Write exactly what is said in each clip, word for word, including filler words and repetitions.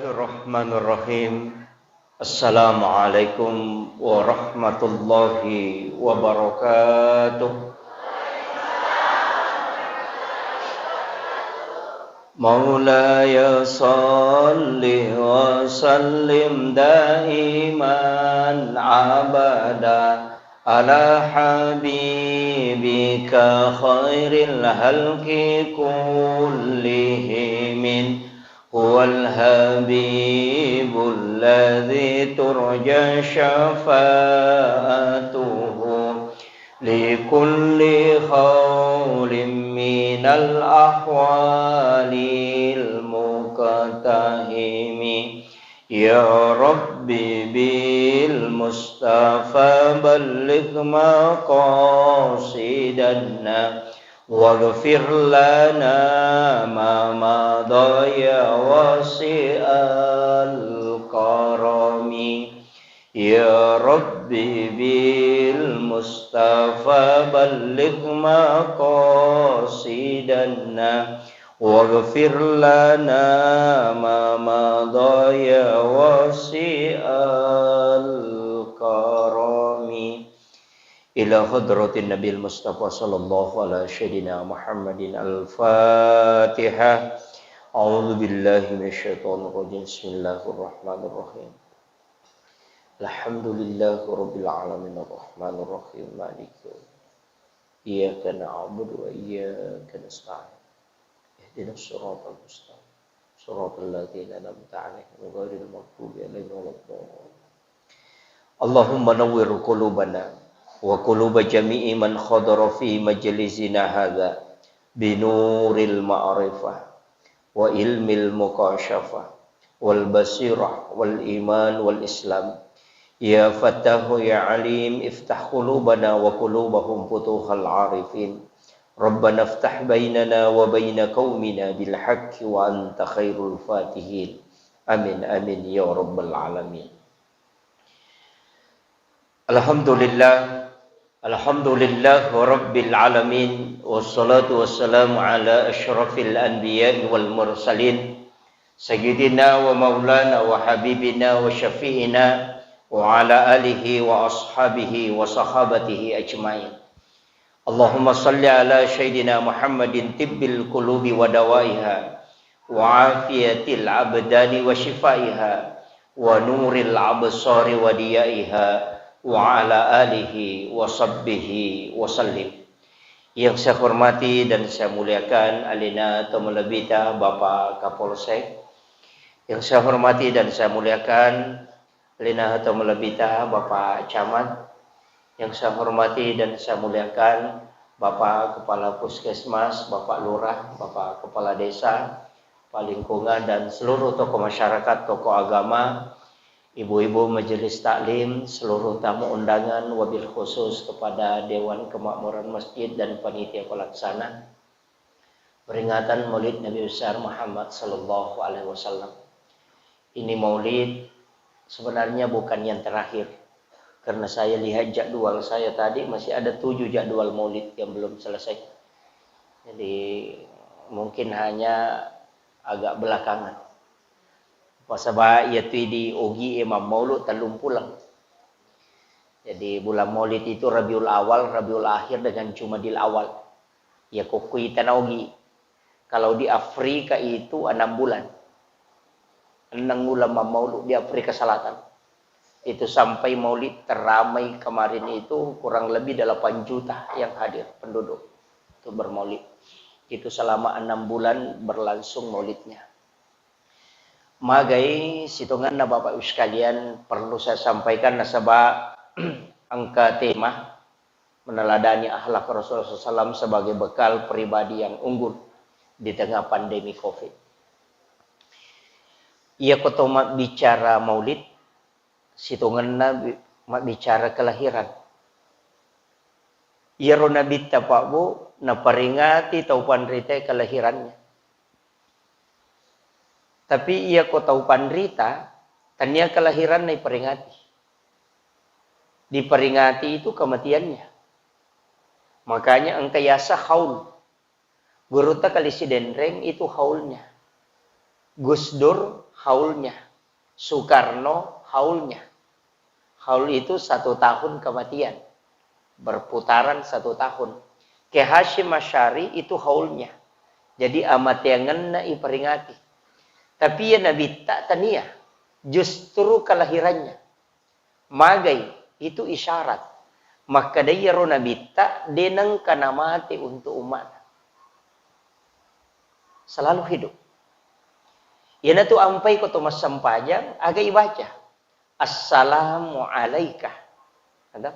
Bismillahirrahmanirrahim. Assalamualaikum warahmatullahi wabarakatuh. مولاي صل وسلم دائما أبدا على حبيبك خير الخلق كلهم. هو الحبيب الذي ترجى شفاعته لكل هول من الأهوال المقتحم. يا رب بالمصطفى بلغ مقاصدنا واغفر لنا ما مضى يا واسع الكرم. يا رب بالمصطفى بلغ مقاصدنا واغفر لنا ما مضى يا واسع الكرم. إلى حضرة النبي المصطفى صلى الله على سيدنا محمد الفاتحة. أعوذ بالله من الشيطان الرجيم. بسم الله الرحمن الرحيم. الحمد لله رب العالمين الرحمن الرحيم مالك يوم الدين. إياك نعبد وإياك نستعين. اهدنا الصراط المستقيم. صراط الذين أنعمت عليهم غير المغضوب عليهم ولا الضالين. اللهم نور قلوبنا وقلوب جميع من حضر في مجلسنا هذا بنور المعرفة وعلم المكاشفة والبصيرة والإيمان والإسلام. يا فتاح يا عليم افتح قلوبنا وقلوبهم فتوح العارفين. ربنا افتح بيننا وبين قومنا بالحق وأنت خير الفاتحين. آمين، آمين يا رب العالمين. الحمد لله، الحمد لله رب العالمين، والصلاة والسلام على أشرف الأنبياء والمرسلين، سيدنا ومولانا وحبيبنا وشفيعنا وعلى آله وأصحابه وصحابته أجمعين. اللهم صل على سيدنا محمد طب القلوب ودوائها وعافية الأبدان وشفائها ونور الأبصار وضيائها وعلى آله وصحبه وسلم. Yang saya hormati dan saya muliakan alena tomalebbita Bapak Kapolsek. Yang saya hormati dan saya muliakan alena tomalebbita Bapak Camat, yang saya hormati dan saya muliakan Bapak Kepala Puskesmas, Bapak Lurah, Bapak Kepala Desa, Pak Lingkungan, dan seluruh tokoh masyarakat, tokoh agama, ibu-ibu majelis taklim, seluruh tamu undangan, wabil khusus kepada Dewan Kemakmuran Masjid dan panitia pelaksana peringatan Maulid Nabi Besar Muhammad sallallahu alaihi wasallam. Ini Maulid sebenarnya bukan yang terakhir. Karena saya lihat jadwal saya tadi, masih ada tujuh jadwal Maulid yang belum selesai. Jadi, mungkin hanya agak belakangan. Pasaba iya tu di Ogi e mammaulu tellung pulang. Jadi, bulan Maulid itu Rabiul Awal, Rabiul Akhir, dengan Jumadil Awal. Ya, kokkuita na Ogi. Kalau di Afrika itu enam bulan. Enam bulan mammaulu di Afrika Selatan. Itu sampai Maulid teramai kemarin itu kurang lebih delapan juta yang hadir penduduk untuk bermaulid. Itu selama enam bulan berlangsung maulidnya. Magai sitongenna Bapak Ibu sekalian perlu saya sampaikan nasaba engka tema meneladani akhlak Rasulullah sallallahu alaihi wasallam sebagai bekal pribadi yang unggul di tengah pandemi covid. Iya ko to mabbicara maulid, sitongenna bi-, mabbicara kelahiran. Iyaro Nabitta Pak Bu naperingati tau panrita kelahirannya. Tapi iya ko tau panrita, tania kelahiranna iperingati. Diperingati itu kematiannya. Makanya engka yasa haul. Gurutta Kali Sidenreng itu haulnya. Gus Dur haulnya. Soekarno haulnya. Haul itu satu tahun kematian. Berputaran satu tahun. Kiai Hasyim Asy'ari itu haulnya. Jadi amateangenna iperingati. Tapi iya Nabitta tania. Justru kelahirannya. Magai, itu isyarat. Makkeda iyaro Nabitta de nengka namate untuk umma'na. Selalu hidup. Iyanatu ampai ko to massempajang, aga ibaca? Assalamu alaika. Ada?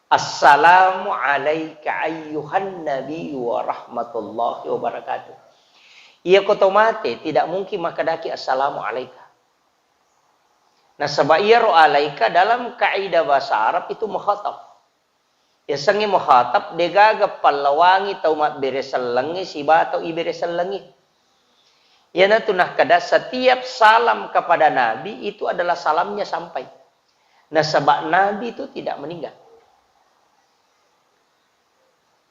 Assalamu alaika ayyuhan nabiyyu wa rahmatullahi wa barakatuh. Iya ko to mate, tidak mungkin makkedaki assalamu alaika. Nasaba iyaro alaika dalam kaidah bahasa Arab itu mukhatab. Yasengnge mukhatab, degaga pallawangi tau mabbere sellengnge siba tau ibere sellengnge. Iyanatu nakkeda, setiap salam kepada Nabi itu adalah salamnya sampai. Nasaba Nabi itu tidak meninggal.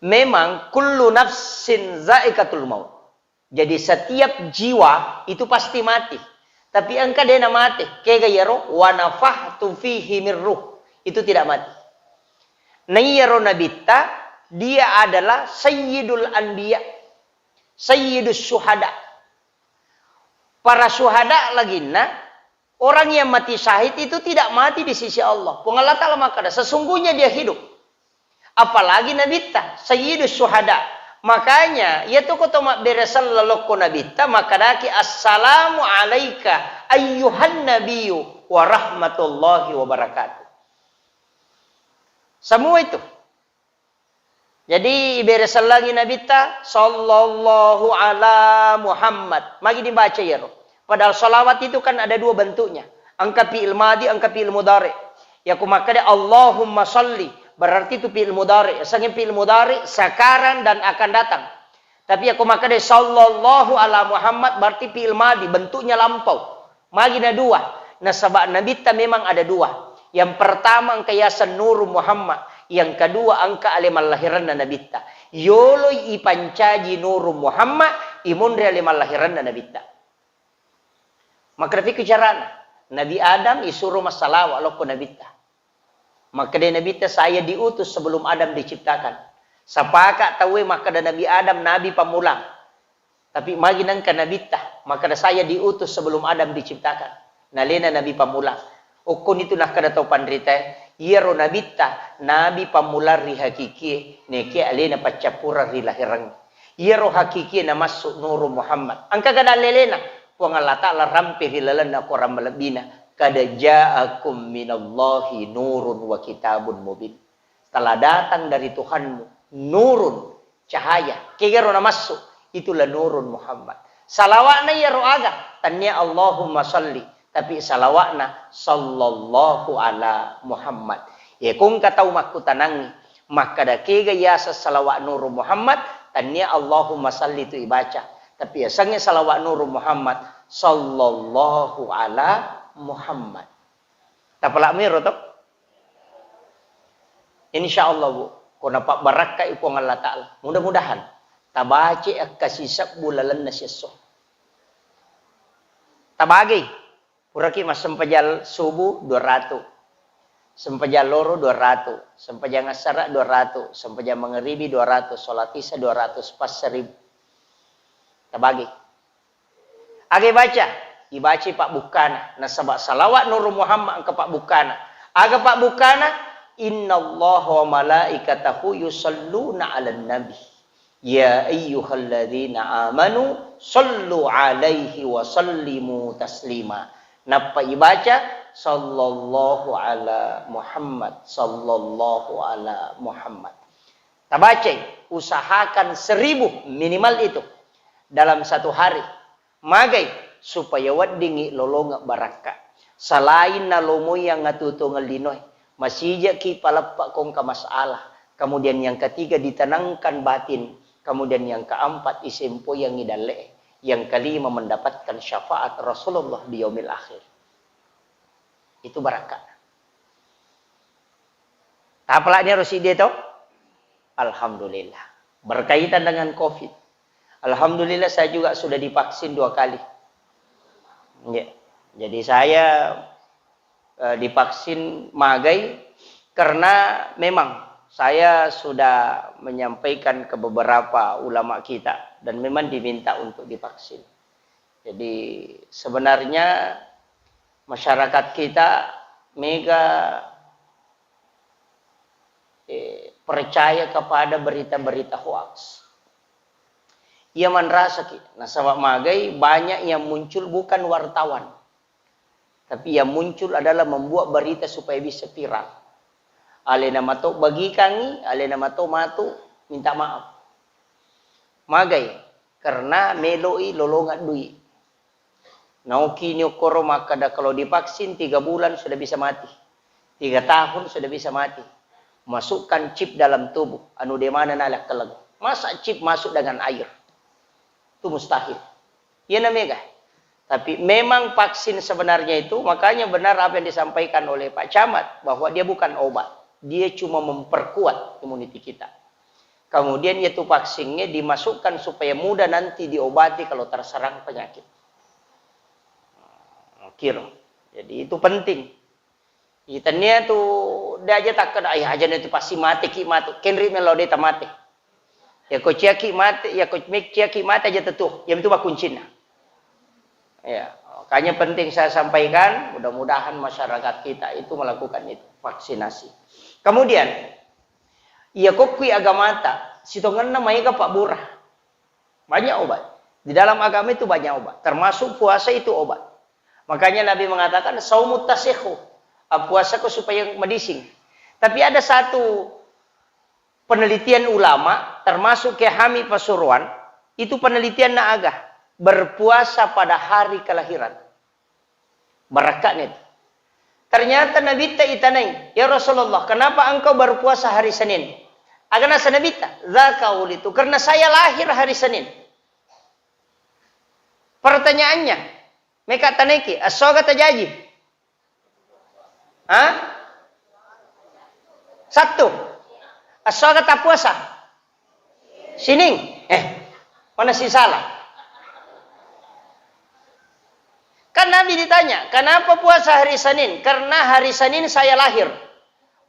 Memang kullu nafsin zaikatul maut. Jadi setiap jiwa itu pasti mati. Tapi engka dena mate. Kega iyaro? Wa nafakhtu fihi min ruh. Itu tidak mati. Nah, iyaro Nabitta, dia adalah sayyidul anbiya, sayyidus syuhada. Para syuhada laginna, orang yang mati syahid itu tidak mati di sisi Allah. Puang Allah Ta'ala makkeda, sesungguhnya dia hidup. Apalagi Nabitta, Sayyidus Syuhada. Makanya, iya tu ko to mabbere selleng lokko Nabitta, makkedaki, "Assalamu alaika ayyuhan nabiyyu wa rahmatullahi wa barakatuh." Semua itu. Jadi, ibere sellengi Nabitta, "Sallallahu ala Muhammad." Magi dibaca iyaro. Padahal salawat itu kan ada dua bentuknya. Engka fi'il madi, engka fi'il mudhari. Yako makkeda, "Allahumma salli," berarti itu fi'il mudhari. Yasengnge fi'il mudhari sekarang dan akan datang. Tapi yako makkeda, "Sallallahu ala Muhammad," berarti fi'il madi, bentuknya lampau. Magi na dua? Nasaba Nabitta memang ada dua. Yang pertama engka yaseng Nurun Muhammad, yang kedua engka ale mallahiranna Nabitta. Yoloi ipancaji Nurun Muhammad, imonri ale mallahiranna Nabitta. Makkeda, pikir carana. Nabi Adam isuro massalawa lokko Nabitta. Makkeda Nabitta, "Saya diutus sebelum Adam diciptakan." Sapaka tauwe makkeda Nabi Adam nabi pammulang. Tapi magi nengka Nabitta, makkeda, "Saya diutus sebelum Adam diciptakan." Nalena nabi pammulang. Okkoni tu nakkeda tau panritae, iyaro Nabitta nabi pammulang ri hakikie, nekia alena paccappureng ri lahereng. Iyaro hakikie namassu Nurun Muhammad. Engka kada lelena, Puang Allah Ta'ala rampe ri lalenna Quran malebbina, "Qad ja'akum minallahi nurun wa kitabun mubin." Telah datang dari Tuhanmu nurun, cahaya. Kegaro namassu, itulah Nurun Muhammad. Salawa'na iyaro aga? Tannia Allahumma salli, tapi salawa'na sallallahu ala Muhammad. Ye kongka tau makkutanangngi, makkeda kega yaseng salawat Nurun Muhammad, tannia Allahumma salli tu ibaca. Tapi yasengnge salawat Nurun Muhammad sallallahu ala Muhammad. Tapalak miro to? Insya Allah, Bu, ko napabbarakkai Puang Allah Ta'ala. Mudah-mudahan tabace akkasisebbu lalenna siesso. Tabagei, puraki massempajang subuh dua ratu, sempajang loro dua ratu, sempajang assara dua ratu, sempajang mangeribi dua ratu, salat isya dua ratu, pas seribu. Tabagei. Aga ibaca? Ibacai pabbukkana. Nasaba salawat Nurun Muhammad engka pabbukkana. Aga pabbukkana? "Innallaha wa malaikatahu yusalluna 'alan nabi. Ya ayyuhalladzina amanu sallu 'alaihi wa sallimu taslima." Nappa ibaca, "Sallallahu ala Muhammad, sallallahu ala Muhammad." Tabacai, usahakan seribu minimal itu dalam satu hari. Magai? Supaya weddingngi lolongeng barakka. Salain nalomoi angatutungeng linoe, masijaki paleppa kongka masalah. Kemudian yang ketiga, ditenangkan batin. Kemudian yang keempat, isempoyangi dalle'e. Yang kelima, mendapatkan syafaat Rasulullah di yaumil akhir. Itu barakka. Tapalakni ro sidde to? Alhamdulillah. Berkaitan dengan covid. Alhamdulillah, saya juga sudah divaksin dua kali. Nggih. Jadi saya, eh, divaksin magai karena memang saya sudah menyampaikan ke beberapa ulama kita dan memang diminta untuk divaksin. Jadi sebenarnya masyarakat kita mega, eh, percaya kepada berita-berita hoaks. Ia manrasaki, nasaba magai banyak yang muncul bukan wartawan, tapi yang muncul adalah membuat berita supaya bisa viral. Alena mato bagikangi, alena mato matu minta maaf. Magai, karena meloi lolongan dui. Naoki ni okkoro makkada, kalau divaksin tiga bulan sudah bisa mati, tiga tahun sudah bisa mati. Masukkan chip dalam tubuh, anu de mana nalak keleng. Masa chip masuk dengan air? Itu mustahil. Iya na mega. Tapi memang vaksin sebenarnya itu, makanya benar apa yang disampaikan oleh Pak Camat, bahwa dia bukan obat. Dia cuma memperkuat imuniti kita. Kemudian yaitu vaksinnya dimasukkan supaya mudah nanti diobati kalau terserang penyakit. Kiro. Jadi itu penting. Itania tu dia aja takkeda, "Ai, aja itu pasti mate ki matu." Kenri melo de tamate. Ya ko ciaki mate, ya ko mek ciaki mate aja tetu. Ya itu kuncinna. Ya, makanya penting saya sampaikan, mudah-mudahan masyarakat kita itu melakukan itu, vaksinasi. Kemudian, iya kokkui agamata, sitongenna maega pabbura. Banyak obat. Di dalam agama itu banyak obat, termasuk puasa itu obat. Makanya Nabi mengatakan, "Saumut tasihhu." Ah, puasa ko supaya medising. Tapi ada satu penelitian ulama, termasuk Kiai Hami Pasuruan, itu penelitian na aga, berpuasa pada hari kelahiran. Barakka'na itu. Ternyata Nabitta itanai, "Ya Rasulullah, kenapa engkau berpuasa hari Senin?" Aga nasa Nabitta, "Dzaka wulitu, karena saya lahir hari Senin." Pertanyaannya, meka tanaiki, esso aga tajaji? Hah? Sabtu. Esso aga tappuasa? Sining. Eh, mana si salah? Kan Nabi ditanya, "Kenapa puasa hari Senin?" "Karena hari Senin saya lahir."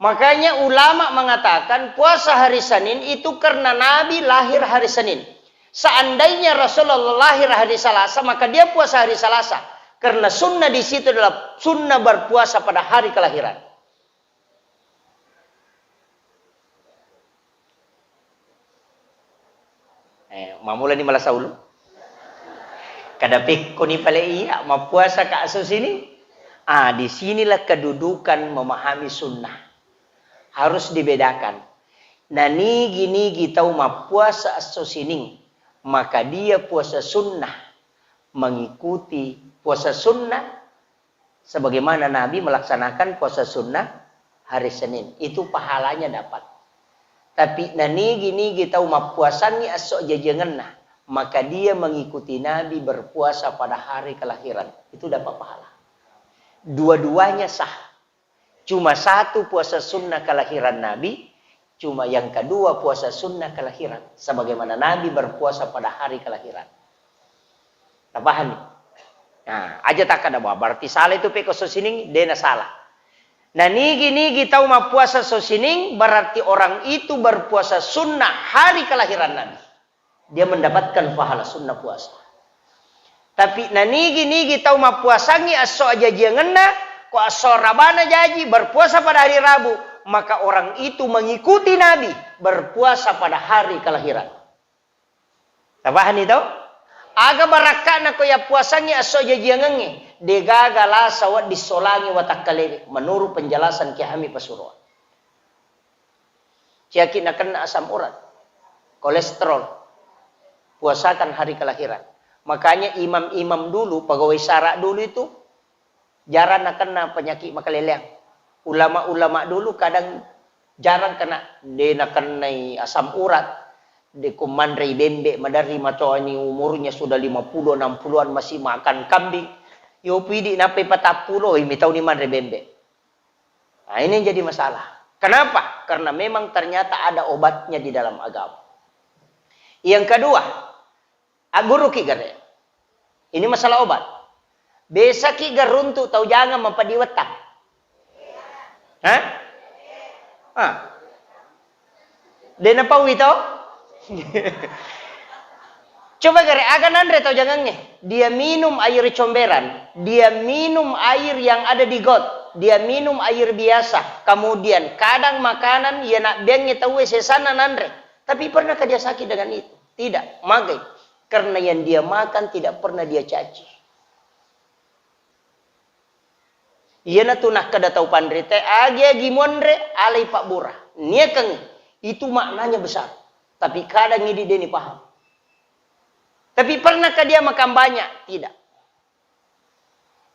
Makanya ulama mengatakan puasa hari Senin itu karena Nabi lahir hari Senin. Seandainya Rasulullah lahir hari Selasa, maka dia puasa hari Selasa. Karena sunnah di situ adalah sunnah berpuasa pada hari kelahiran. Eh, mammulani malasa ulu. Kada pekkoni pale iya, mappuasa ka esso sining. Ah, di sinilah kedudukan memahami sunnah. Harus dibedakan. Nanigi-nigi tau mappuasa esso sining, maka dia puasa sunnah, mengikuti puasa sunnah sebagaimana Nabi melaksanakan puasa sunnah hari Senin. Itu pahalanya dapat. Tapi nanigi-nigi tau mappuasangi esso jajiangenna, maka dia mengikuti Nabi berpuasa pada hari kelahiran. Itu dapat pahala. Dua-duanya sah. Cuma satu puasa sunnah kelahiran Nabi, cuma yang kedua puasa sunnah kelahiran. Sebagaimana Nabi berpuasa pada hari kelahiran. Tapahami? Nah, aja takkada, "Wah, berarti salah itu pekko esso sining," dena salah. Nanigi-nigi tau mappuasa esso sining, berarti orang itu berpuasa sunnah hari kelahiran Nabi. Dia mendapatkan pahala sunnah puasa. Tapi nanigi-nigi tau mappuasangi esso ajajiangenna, ko esso rabana jaji berpuasa pada hari Rabu, maka orang itu mengikuti Nabi berpuasa pada hari kelahiran. Tapahani tau? Aga barakka'na ko yappuasangi esso jajiangengnge, degaga lasa wedding solangi watakkalewe, menurut penjelasan Kiai Hami Pasuruan. Ciaki nakenna asam urat, kolesterol, puasakan hari kelahiran. Makanya imam-imam dulu, pegawai sara dulu itu jarang nakenna penyakit makaleleang. Ulama-ulama dulu kadang jarang kena, de nakennai asam urat, de ko manrei bembe, maderri matoani umurnya sudah lima puluh, enam puluhan masih makan kambing. Yo pidi napai patappulo, imi tauni manre bembe. Nah, ini yang jadi masalah. Kenapa? Karena memang ternyata ada obatnya di dalam agama. Yang kedua, agguruki gare. Ini masalah obat. Besaki garuntu tau jangang mapadiwettang. Hah? Ah. De napaui to? Coba gare, aga nanre tau jangangnge? Dia minum air comberan, dia minum air yang ada di got, dia minum air biasa. Kemudian kadang makanan yang nak biangnge tau sesanna nanre. Tapi pernahkah dia sakit dengan itu? Tidak. Magai. Karena yang dia makan tidak pernah dia caci. Iyanatu nakkeda tau panrita, agi-agi muanre, alai pabbura. Niakangngi, itu maknanya besar. Tapi kadang idi deni paham. Tapi pernahkah dia makan banyak? Tidak.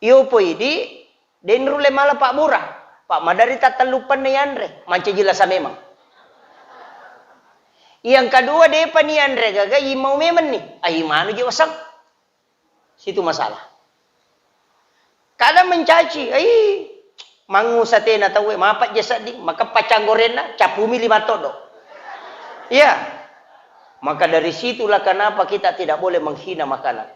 Iyo poidi, deni rulle mala pabbura. Pak madari tattellupanna yanre, mancaji lasa memang. Yang kedua, depa ni yanre gaga, imau memang ni. Ai manu je wasang. Situ masalah. Kadang mencaci, "Ai, mangngu satena tauwe, mapajje sedding, makeppa canggorenna, capumi lima todo." Iya. Maka dari situlah kenapa kita tidak boleh menghina makanan.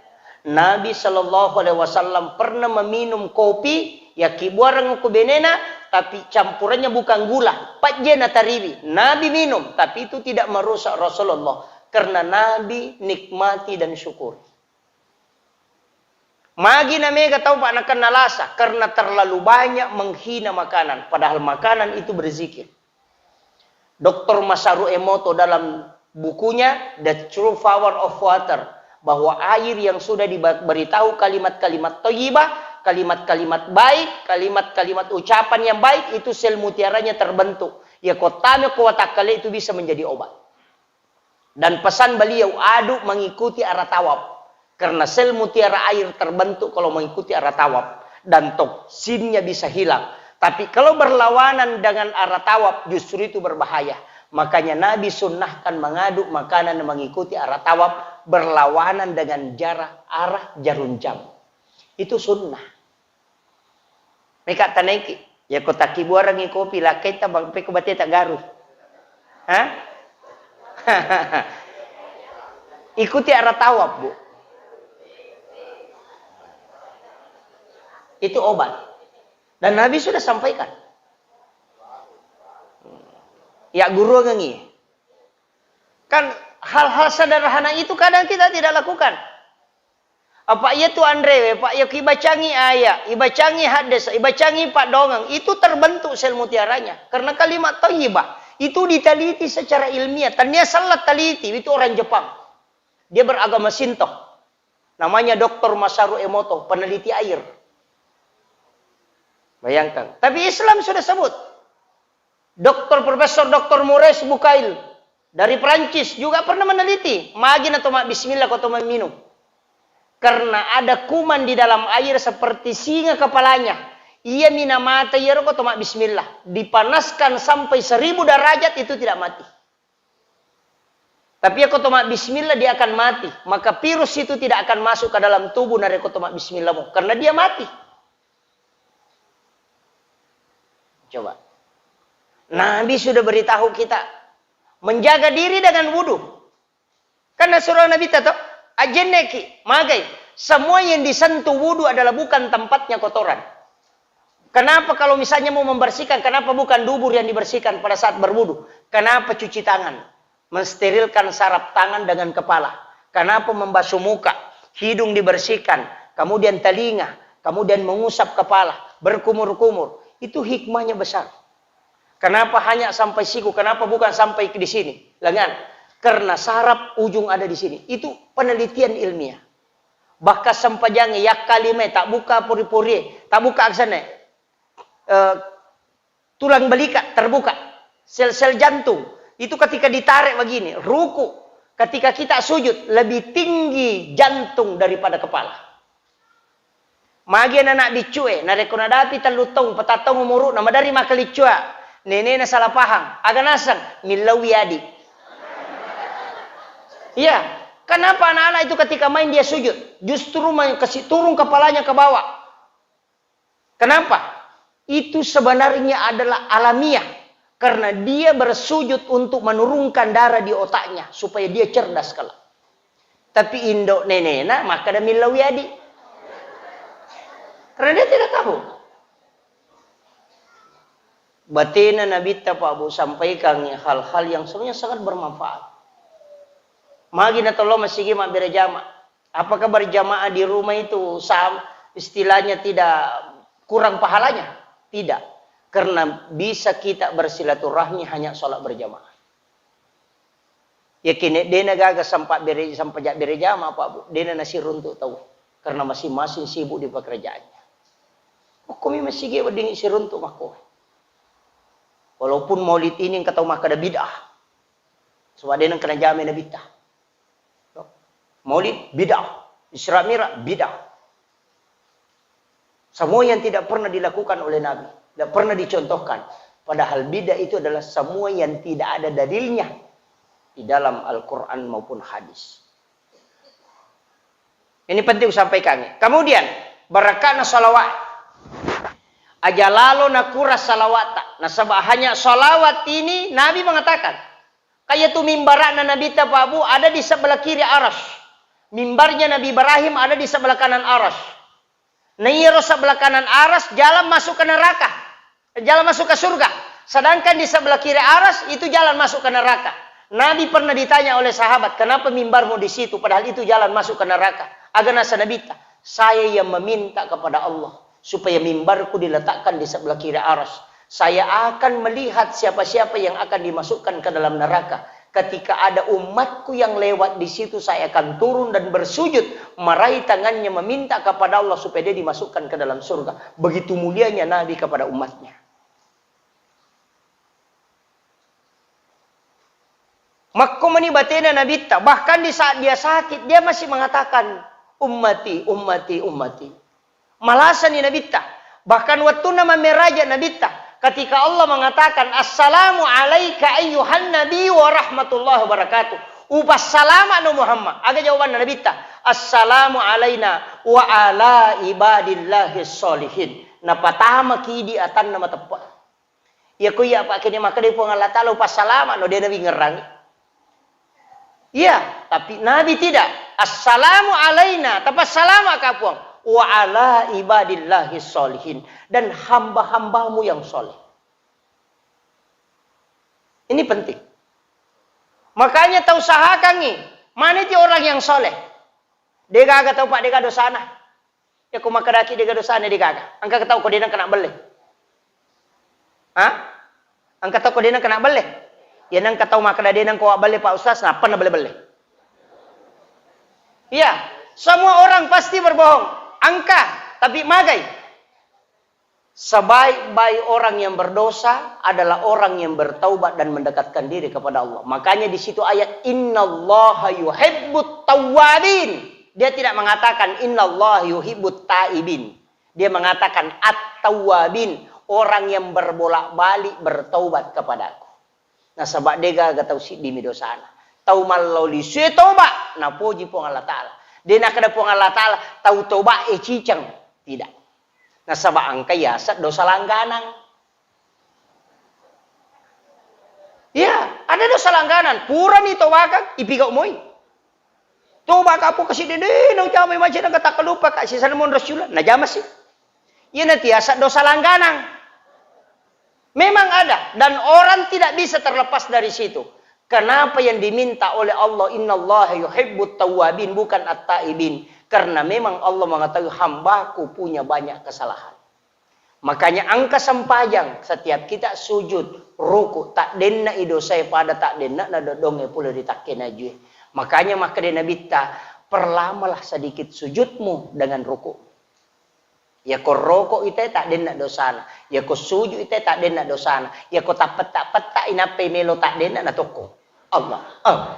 Nabi Shallallahu Alaihi Wasallam pernah meminum kopi, yakkibuareng ku benena, tapi campurannya bukan gula, pajje natariwi. Nabi minum, tapi itu tidak merusak Rasulullah, karena Nabi nikmati dan syukuri. Magi na mega tau, Pak, nakenna lasa karena terlalu banyak menghina makanan, padahal makanan itu berzikir. Doktor Masaru Emoto dalam bukunya The True Power of Water, bahwa air yang sudah diberitahu kalimat-kalimat thayyibah, kalimat-kalimat baik, kalimat-kalimat ucapan yang baik, itu sel mutiaranya terbentuk. Ya, kotame ko watakkale itu bisa menjadi obat. Dan pesan beliau, aduk mengikuti arah tawaf. Karena sel mutiara air terbentuk kalau mengikuti arah tawaf. Dan toksinnya bisa hilang. Tapi kalau berlawanan dengan arah tawaf, justru itu berbahaya. Makanya Nabi sunnahkan mengaduk makanan mengikuti arah tawaf, berlawanan dengan jarak arah jarum jam. Itu sunnah. Meka tanaiki. Ya ko takkibuarengngi kopi, lakkaita bang, peko bateta garu. Hah? Ikuti arah tawaf, Bu. Itu obat. Dan Nabi sudah sampaikan. Ya, guru ngengi. Kan hal-hal sederhana itu kadang kita tidak lakukan. Apa iya tu anrewe, Pak, iya kibacangi ayat, ibacangi hadis, ibacangi paddongeng, itu terbentuk sel mutiaranya. Karena kalimat thayyibah itu diteliti secara ilmiah. Tania salah teliti, itu orang Jepang. Dia beragama Shinto. Namanya Doktor Masaru Emoto, peneliti air. Bayangkan. Tapi Islam sudah sebut. Doktor Profesor Doktor Maurice Bucaille dari Prancis juga pernah meneliti, magi na toma bismillah ko toma minum. Karena ada kuman di dalam air seperti singa kepalanya. Iya mina mata iyaro ko toma bismillah. Dipanaskan sampai seribu derajat itu tidak mati. Tapi iya ko toma bismillah dia akan mati. Maka virus itu tidak akan masuk ke dalam tubuh narekko toma bismillah mo. Karena dia mati. Coba. Nabi sudah beritahu kita menjaga diri dengan wudu. Kan nasuro Nabi ta to, ajenneki, magai. Semua yang disentuh wudu adalah bukan tempatnya kotoran. Kenapa kalau misalnya mau membersihkan, kenapa bukan dubur yang dibersihkan pada saat berwudu? Kenapa cuci tangan? Mensterilkan saraf tangan dengan kepala. Kenapa membasuh muka? Hidung dibersihkan, kemudian telinga, kemudian mengusap kepala, berkumur-kumur. Itu hikmahnya besar. Kenapa hanya sampai siku? Kenapa bukan sampai di sini? Lengan. Karena saraf ujung ada di sini. Itu penelitian ilmiah. Bahkan sempajang yakkalima, tak buka pori-pori, tak buka aksana. Eh, tulang belika terbuka, sel-sel jantung itu ketika ditarik begini, ruku, ketika kita sujud lebih tinggi jantung daripada kepala. Magi anak biccu e, narekko nadapi tellu taung, patang taung umuru'na, madari makkaliccua, nenena salah paham, aga naseng, millauwi adi. Iya, kenapa anak-anak itu ketika main dia sujud, justru kasih turun kepalanya ke bawah? Kenapa? Itu sebenarnya adalah alamiah. Karena dia bersujud untuk menurunkan darah di otaknya supaya dia cerdas kelak. Tapi indo nenena makkeda millauwi adi. Karena dia tidak tahu. Batena Nabitta, Pak Bu, sampaikan hal-hal yang sebenarnya sangat bermanfaat. Magi na tollo masigi mabbere jama. Apakah berjamaah di rumah itu sam-, istilahnya tidak kurang pahalanya? Tidak. Karena bisa kita bersilaturahmi hanya sholat berjamaah. Yakin dena gaga sempat bere, sempat ja-, bere jama, Pak Bu, dena nasiruntuk tau. Karena masing-masing sibuk di pekerjaannya. Makkomi masigi wedding siruntuk makko. Walaupun maulid ini engka tau makkeda bid'ah. Sebab dena kena jama Nabitta. Maulid bid'ah, Isra Mi'raj bid'ah. Semua yang tidak pernah dilakukan oleh Nabi, tidak pernah dicontohkan. Padahal bid'ah itu adalah semua yang tidak ada dalilnya di dalam Al-Quran maupun hadis. Ini penting sampaikan. Kemudian, barakana salawat. Aja lalo nakura salawat tak. Nasaba hanya salawat ini Nabi mengatakan, Kaya tu mimbara'na Nabitta, Pak Bu, ada di sebelah kiri Arasy. Mimbarnya Nabi Ibrahim ada di sebelah kanan Arasy. Nah, iyaro sebelah kanan Arasy jalan masuk ke neraka. Jalan masuk ke surga. Sedangkan di sebelah kiri Arasy itu jalan masuk ke neraka. Nabi pernah ditanya oleh sahabat, "Kenapa mimbarmu di situ? Padahal itu jalan masuk ke neraka." Aga nasa Nabitta, "Saya yang meminta kepada Allah supaya mimbarku diletakkan di sebelah kiri Arasy. Saya akan melihat siapa-siapa yang akan dimasukkan ke dalam neraka. Ketika ada umatku yang lewat di situ, saya akan turun dan bersujud, meraih tangannya, meminta kepada Allah supaya dia dimasukkan ke dalam surga." Begitu mulianya Nabi kepada umatnya. Makko mani batena Nabitta, bahkan di saat dia sakit, dia masih mengatakan, "Ummati, ummati, ummati." Malasani Nabitta. Bahkan wettunna mammeraja Nabitta, ketika Allah mengatakan, "Assalamu alaika ayyuhan nabi wa rahmatullahi wabarakatuh." Upassalama no Muhammad. Aga jawabanna Nabitta? "Assalamu alaina wa ala ibadillahi sholihin." Napatamaki di atanna mateppe. Iya ko iya, Pak, kene makkedai Puang Allah Taala, "Upassalama no," de nawingerangi. Iya, tapi Nabi tidak. "Assalamu alaina," tapassalama ka Puang, "wa ala ibadillahi sholihin," dan hamba-hambamu yang soleh. Ini penting. Makanya tau usahakangi, mana itu orang yang soleh. Degaga tau, Pak, dega dosana. Iya ko makkedaki dega dosana, degaga. Engka tau ko denang kena belle. Ha? Engka tau ko denang kena belle. Iya nang engka tau makkeda denang ko belle, Pak Ustaz, nappa na belle-belle. Iya, semua orang pasti berbohong. Engka, tapi magai. Sebaik-baik orang yang berdosa adalah orang yang bertaubat dan mendekatkan diri kepada Allah. Makanya di situ ayat, "Innallaha yuhibbut tawwabin." Dia tidak mengatakan, "Innallaha yuhibbut taibin." Dia mengatakan, "At-tawwabin," orang yang berbolak-balik bertaubat kepadaku. Nasaba degaga tau siddimi dosana. Tau mallao lisue toba, napoji Puang Allah Taala. De nakkeda Puang Allah Taala, tau toba e ciceng. Tidak. Nasaba engka yaseng dosa langganang. Iya, ada dosa langganan. Purani tobakang, ipigau moi. Tobaka pun kasi dede, nau jamai maja nang kata kalupa ka sisa monro siula. Najama si. Iya nanti yaseng dosa langganang. Memang ada, dan orang tidak bisa terlepas dari situ. Kenapa yang diminta oleh Allah, "Innallaha yuhibbut tawwabin," bukan at-taibin? Karena memang Allah mengetahui hambaku punya banyak kesalahan. Makanya engka sempajang, setiap kita sujud, ruku, tak denna i dosae pada tak denna na dodonge pole ri takkena jue. Makanya makkeda Nabitta, "Perlamalah sedikit sujudmu dengan ruku." Yako roko ite tak denna dosana. Yako suju ite tak denna dosana. Yako tappetta-petta inappai melo tak denna na tokko. Allah. Allah.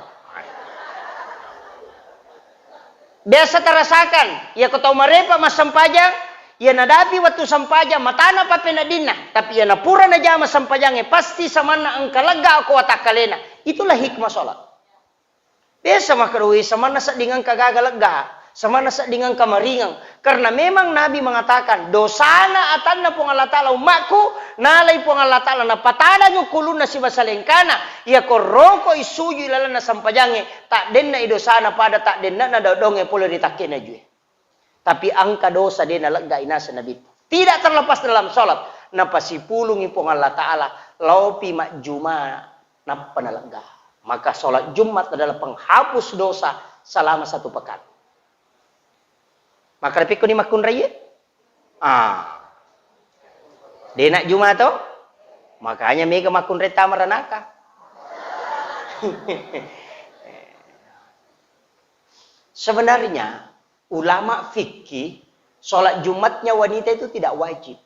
Biasa tarasakan, yako tau marepa massempajang, ya nadapi wettu sempajang, matana pappeneddinna, tapi ya napura najama sempajangnge, pasti samanna engka lega ko watakkalena. Itulah hikmah sholat. Biasa makkedoi, samanna sedding engka gaga lega, samanna sedding engka maringeng. Karena memang Nabi mengatakan, dosana atanna Puang Allah Taala ummakku, nalai Puang Allah Taala, napatadang kulunna sibasalengkana, yako roko i suju i lalenna sempajangnge, tak denna i dosana pada tak denna na dodongnge pole ri takkena jue. Tapi engka dosa de naleggai naseng Nabitta. Tidak terlepas dalam sholat. Napasipulungi Puang Allah Ta'ala, laopi majjuma, nappa nalegga. Maka sholat Jumat adalah penghapus dosa selama satu pekan. Maka lepikkuni makkunraie? Ah. De najjuma to? Makanya mega makkunrai tama ranaka. Sebenarnya ulama fikih, sholat Jumatnya wanita itu tidak wajib.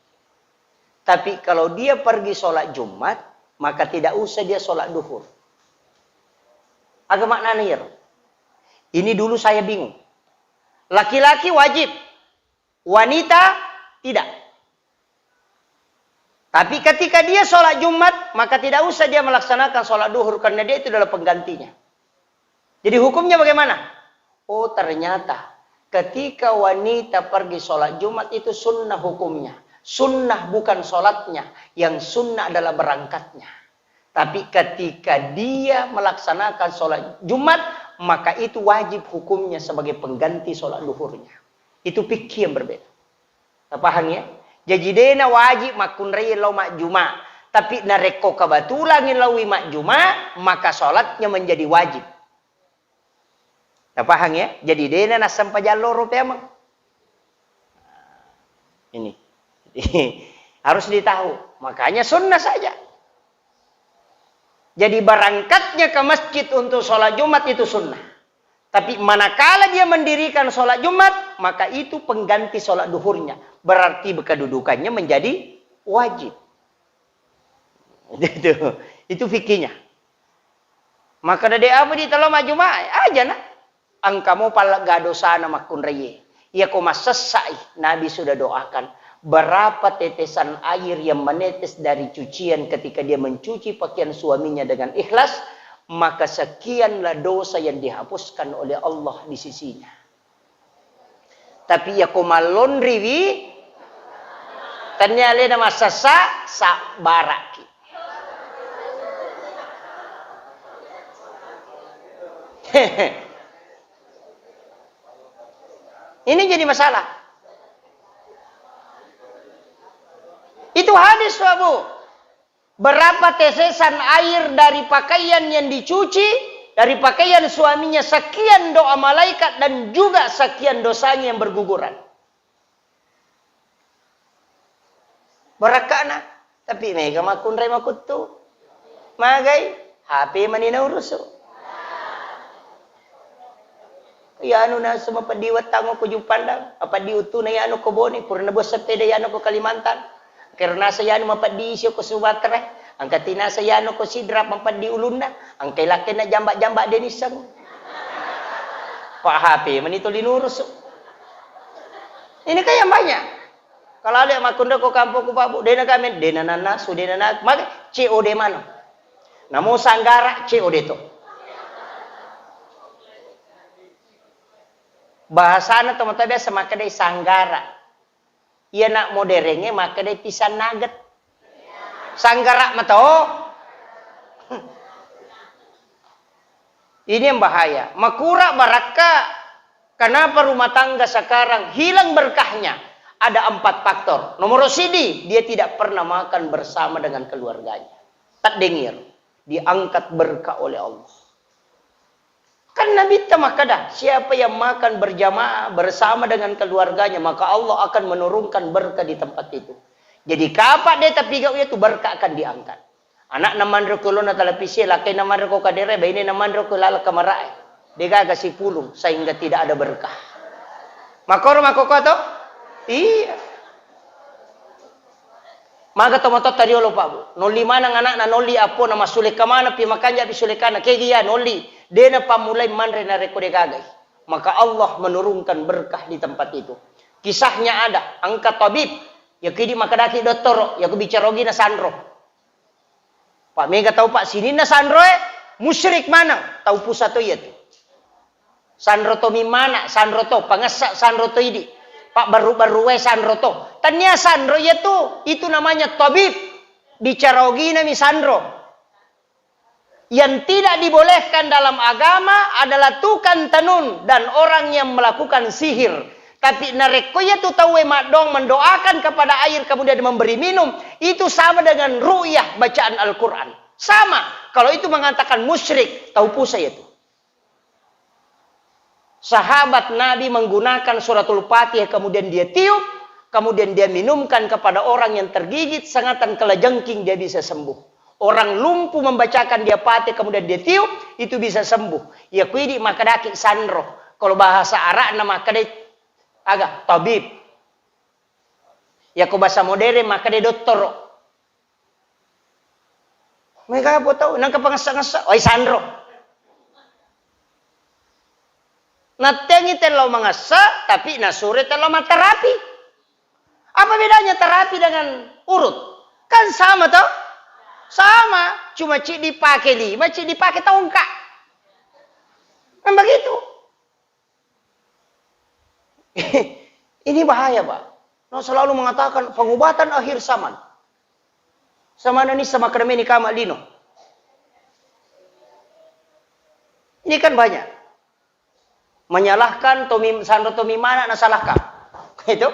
Tapi kalau dia pergi sholat Jumat, maka tidak usah dia sholat duhur. Aga maknana iyaro? Ini dulu saya bingung. Laki-laki wajib, wanita tidak. Tapi ketika dia sholat Jumat, maka tidak usah dia melaksanakan sholat duhur karena dia itu adalah penggantinya. Jadi hukumnya bagaimana? Oh, ternyata ketika wanita pergi sholat Jumat itu sunnah hukumnya. Sunnah bukan sholatnya, yang sunnah adalah berangkatnya. Tapi ketika dia melaksanakan sholat Jumat, maka itu wajib hukumnya sebagai pengganti sholat duhurnya. Itu fikih yang berbeda. Tapahang ya? Jaji dena wajib makkunrai lao majjuma. Tapi narekko kebetulan laui majjuma, maka sholatnya menjadi wajib. Tapahang ya? Jadi dena nassempajang loro peameng. Ini. Harus ditahu. Makanya sunnah saja. Jadi berangkatnya ke masjid untuk sholat Jumat itu sunnah. Tapi manakala dia mendirikan sholat Jumat, maka itu pengganti sholat duhurnya. Berarti kedudukannya menjadi wajib. Itu, itu fikihnya. Maka dade apa di telo majjuma? Aja na. Engka mo pallegga dosana makkunraie. Iyako massessai, Nabi sudah doakan, berapa tetesan air yang menetes dari cucian ketika dia mencuci pakaian suaminya dengan ikhlas, maka sekianlah dosa yang dihapuskan oleh Allah di sisinya. Tapi iyako mallonriwi, tennia alena massessa, sabbaraki. Ini jadi masalah. Itu hadis, Abu. Berapa tetesan air dari pakaian yang dicuci, dari pakaian suaminya, sekian doa malaikat dan juga sekian dosanya yang berguguran. Barakka'na, tapi mega makkunrai makuttu. Magai, H P mani naurusu. Iyanu nasu mapeddi wettangngo ko Juppandang, mapeddi uttuna iyanu ko Bone, purana buah sepeda iyanu ko Kalimantan. Engka ro nasa iyanu mapeddi isio ko Sumatera, engka tinasa iyanu ko Sidrap mapeddi ulunna, engka lakkenna jamba-jamba de nisseng. Pa H P mani tuli nurusu. Ini kan yang banyak. Kalau ada makkunrai ko kampung ku Pak Bu, dena kami, dena nanasu, dena na, maka C O D mana? Namo sanggara C O D to. Bahasana tomatoa biasa makkedai sanggara. Iya nak moderenge makkedai pisang nugget. Sanggara mato. Ini yang bahaya. Makura barakka. Kenapa rumah tangga sekarang hilang berkahnya? Ada empat faktor. Nomor sidi, dia tidak pernah makan bersama dengan keluarganya. Taddengi, diangkat berkah oleh Allah. Kan Nabitta makkeda, siapa yang makan berjamaah bersama dengan keluarganya, maka Allah akan menurunkan berkah di tempat itu. Jadi, kapa de tapigau itu, berkah akan diangkat. Anakna manre ko lona televisi, lakkaina manre ko kadere, bainena manre ko laleng kamarae. Degaga sipulung, sehingga tidak ada berkah. Makoro makkokkoe to? Iya. Maga tomatoatta riolo, Pak Bu. Nolli maneng anakna, nolli appona, massulekka maneng pi, makanja pi sulekkanna. Kegi ya nolli, dena pammulai manre narekko degagai. Maka Allah menurunkan berkah di tempat itu. Kisahnya ada, engka tabib, ya kidi makkedaki dottoro, ya ku bicara ogina sanro. Pak, mega tau, Pak, sininna sanroe musyrik maneng, tau pusa to iyatu. Sanro to mimmana, sanro to pangessa, sanro to idi. Pak, barru-barru wae sanro to. Tania sanro iyatu, itu namanya tabib. Bicara ogina mi sanro. Yang tidak dibolehkan dalam agama adalah tukang tenun dan orang yang melakukan sihir. Tapi narekko iya tu tauwe maddoang mendoakan kepada air kemudian memberi minum, itu sama dengan ru'yah bacaan Al-Quran. Sama. Kalau itu mengatakan musyrik, tau pusa itu. Sahabat Nabi menggunakan suratul Fatihah, kemudian dia tiup, kemudian dia minumkan kepada orang yang tergigit, sengatan kelajengking, dia bisa sembuh. Orang lumpuh membacakan dia Fatihah, kemudian dia tiup, itu bisa sembuh. Ya, kuidi makkedaki sanro. Kalau bahasa Arabna makkeda aga, tabib. Ya, ko bahasa modern makkeda dottoro. Mega apa tau, nangka pangessa-ngessa, oi sanro. Nattengi tello mangessa, tapi nasure tello matterapi. Apa bedanya terapi dengan urut? Kan sama toh? Sama, cuma ci dipake lima, ci dipake tongka. Kan begitu. Ini bahaya, Pak. No selalu mengatakan pengobatan akhir zaman. Sama nani sama keremeni kama lino. Ini kan banyak. Menyalahkan tomi, sanro tomi mana nasalahkan. Itu.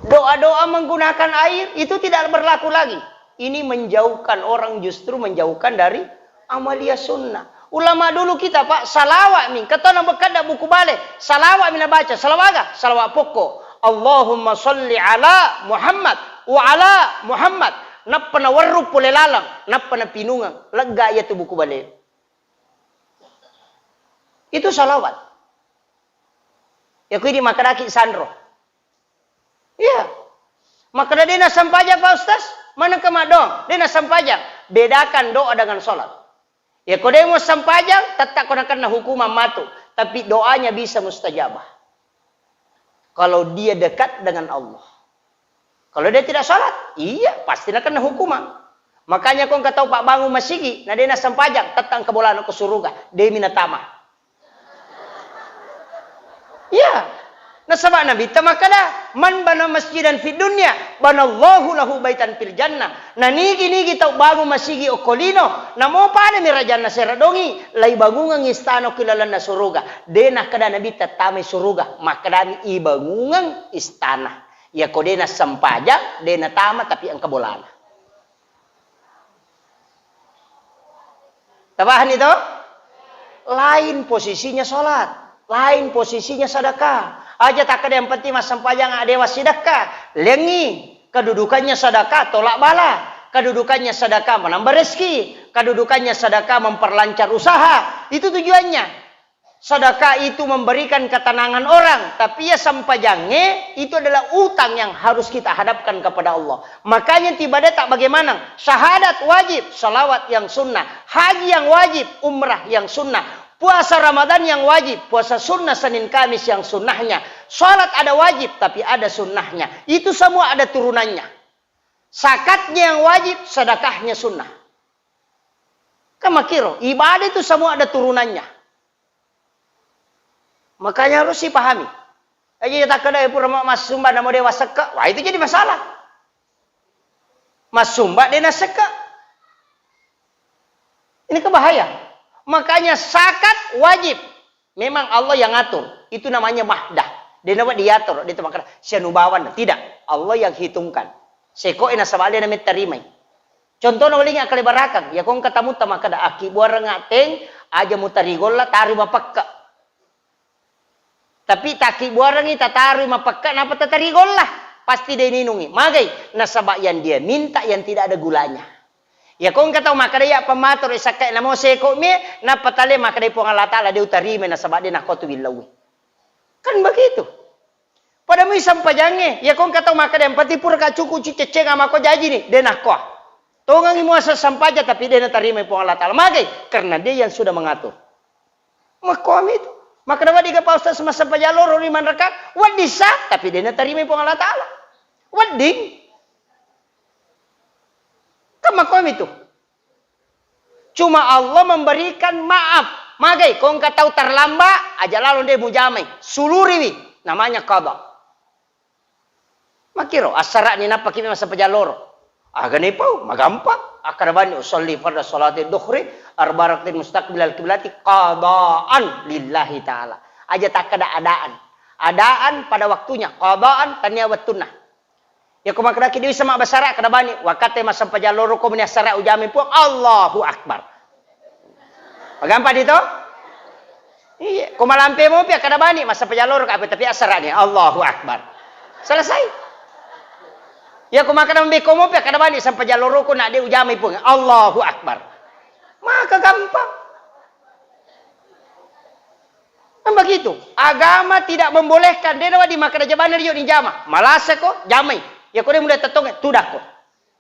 Doa-doa menggunakan air itu tidak berlaku lagi. Ini menjauhkan orang, justru menjauhkan dari amalia sunnah. Ulama dulu kita, Pak, salawat mi. Katona bekkada buku bale, salawat mi nabaca. Salawat aga? Salawat pokok. Allahumma salli ala Muhammad wa ala Muhammad. Nappa nawerru pole laleng, nappa napinungeng. Lega iya tu buku bale. Itu salawat. Ya, kuidi makkedaki sanro. Iya. Makkeda de nassempajang, Pak Ustaz? Manengka maddoang? De nassempajang. Bedakan doa dengan sholat. Ya, ko de mussempajang, tetap ko nakenna hukuman matu. Tapi doanya bisa mustajabah. Kalau dia dekat dengan Allah. Kalau dia tidak sholat, iya, pasti nakenna hukuman. Makanya ko engka tau pabbangung masigi, na de nassempajang, tetap engka bolana ko suruga, demi natama. Iya. Nasaba Nabitta makkeda, "Man bana masjidan fid dunya, banallahu lahu baitan fil jannah." Nanigi-nigi tau bangung masigi okko lino, namo pada mi rajanna sera dongi, laibangungengngi istana okko lalenna suruga. De nakkeda Nabitta tamai suruga, makkedami ibangungeng istana. Yako de nassempajang, de natama tapi engka bolana. Tapahani to? Lain posisinya sholat, lain posisinya sedekah. Aja takkeda yang penting massempajang adewa sidekka. Lengi, kedudukannya sedekah tolak bala, kedudukannya sedekah menambah rezeki, kedudukannya sedekah memperlancar usaha. Itu tujuannya. Sedekah itu memberikan ketenangan orang, tapi ya sempajangnge itu adalah utang yang harus kita hadapkan kepada Allah. Makanya tiba de tak bagaimana, syahadat wajib, salawat yang sunnah, haji yang wajib, umrah yang sunnah, puasa Ramadan yang wajib, puasa sunnah Senin Kamis yang sunnahnya, salat ada wajib tapi ada sunnahnya. Itu semua ada turunannya. Zakatnya yang wajib, sedekahnya sunnah. Kan makiro, ibadah itu semua ada turunannya. Makanya harus dipahami. Aja takkeda pura ma-, massumba namo dewa sekka, wah, itu jadi masalah. Massumba de nasekka. Ini kan bahaya. Makanya zakat wajib. Memang Allah yang ngatur. Itu namanya mahdah. De nawa diatur, de temakkeda sianubawan. Tidak. Allah yang hitungkan. Seko e nasaba de namettarimai. Contohna welingngi akkalebarakeng, iyako engka tamutta makkeda, "Akkibbuarengnga teng, aja mutarigolla, tarui mapekka." Tapi takkibbuarengngi, tatarui mapekka, nappa tatarigolla, pasti de ninungi. Magai? Nasaba yang dia minta yang tidak ada gulanya. Iyako engka tau makkeda, "Iya pammato ri sakkae namo seko mi," nappa tale makkeda, "Puang Allah Taala de utarimai nasaba de nakko tu billauwi." Kan begitu. Pada mui sempajangnge, iyako engka tau makkeda, "Yang penting pura ka cuku cuceccenga mako jajini," de nakkoa. Tongengi muasa sempajang tapi de natarimai Puang Allah Taala. Magai? Karena Dia yang sudah mengatur. Makkoami itu. Makkeda, "Wedding ga Pak Ustaz massempajang loro ri manraka?" Wedding sa, tapi de natarimai Puang Allah Taala. Wedding. Kan makkoami itu. Cuma Allah memberikan maaf. Magai, ko engka tau terlambat, aja lalo de mujamai. Suluriwi. Namanya qada. Makkiro, assara'ni nappa kimi massempajang loro. Aga nepau, magampang. Akkeda bani usolli farda salati dhuhri, arba rakaatin mustaqbilal kiblati, qadaan lillahi ta'ala. Aja takkeda adaan. Adaan pada waktunya, qadaan tania wettunna. Iya ko makkedaki de wisseng mabbasa Ara, kada bani, wakkatte massempajang loro ko meni assara ujamai Puang, Allahu Akbar. Magampang di to? Iya, ko malampe mopi kada bani, massempajang loro ka, tapi assarani, Allahu Akbar. Selesai. Iya ko makkeda mabekko mopi kada bani, sempajang loro ko na de ujamai Puang, Allahu Akbar. Maka gampang. Kan begitu. Agama tidak membolehkan. De nawedding makkeda jabana rio ni jama. Malasa ko, jamai. Iya ko de mulai tettongnge, tudakko.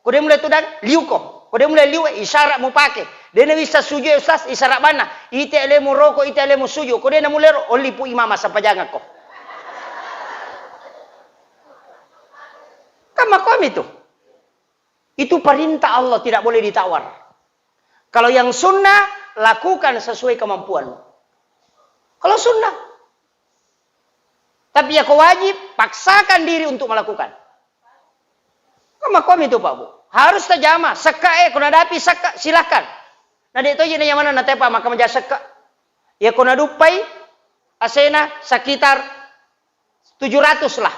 Ko de mulai tudang, liuko. Ko de mulai liu, isyarat mupake. De nawisseng sujud ustaz, isyarat bana. Ite alemu roko, ite alemu sujud. Ko de namulai ro, olli Pu Imam massempajangakko. Kan makkomi tu. Itu perintah Allah, tidak boleh ditawar. Kalau yang sunnah, lakukan sesuai kemampuan. Kalau sunnah. Tapi ya ko wajib, paksakan diri untuk melakukan. Kan makkomi tu, Pak Bu. Harus tajama, sekka e, ko nadapi sekka, silahkan. Na de toji na nyamana na tepa maka maja sekka. Ya ko naduppai, asena sekitar tujuh ratus lah.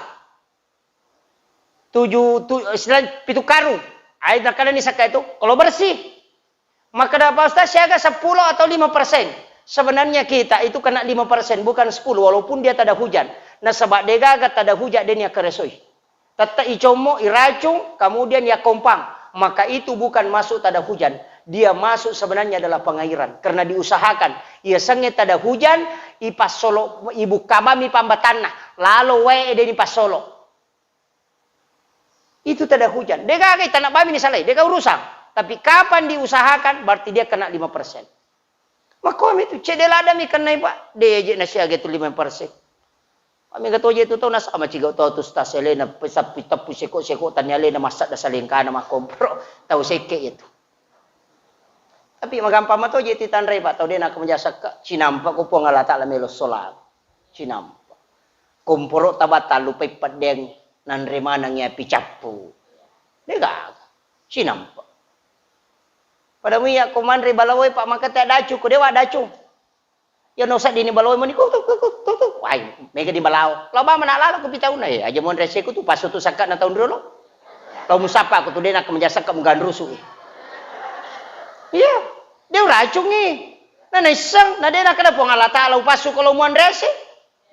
Tuju, tu, istilah pitu karung. Ai, nakkeda ni sakka itu, kalau bersih. Makkeda Pak Ustaz, siaga sepuluh atau lima persen. Sebenarnya kita itu kena lima persen, bukan sepuluh, walaupun dia tak ada hujan. Nasaba degaga tak ada hujan, dia ni akaresoi. Tette icommo, iracung, kemudian ya kompang. Maka itu bukan masuk tak ada hujan. Dia masuk sebenarnya adalah pengairan. Karena diusahakan. Iya sengnge tak ada hujan, ipassolo, ibukka bami pambatanna. Lalo wae de ni passolo. Itu tak ada hujan. Degaga tanah bami ni salai, dega urusan. Tapi kapan diusahakan, berarti dia kena lima persen. Makkomi tu, cedde ladami kennai, Pak. De je nasiaga tu lima persen. Mega toje tu tau nasama ciga tau tu stas elena, pesappi teppu seko-seko tani alena massadda salengkana makkomporo. Tau sekke itu. Tapi magampang mato je titanrei, Pak, tau de nako maja sekka, cinampa ko Puang Allah Taala melo sola. Cinampa. Komporo tabatallu pai peddeng nanre maneng api cappu. Degaga. Cinampa. Pada muia ko manre balawoe, Pak, maka te dacu, ko dewa dacu. Ya no saddini balawoe moni, ku, ku, ku, ku, tu, tu. Wai, mega di balawo. Lao bama na lalo ku pitauna, eh, aja monre seku tu, pasu tu sakka na taun riolo. Lao musappa ku tu, de nako maja sekka muganrusu. Iya, de uracungi. Na naisseng, na de nakkeda Puang Allah Taala upasu kalau muanre ase.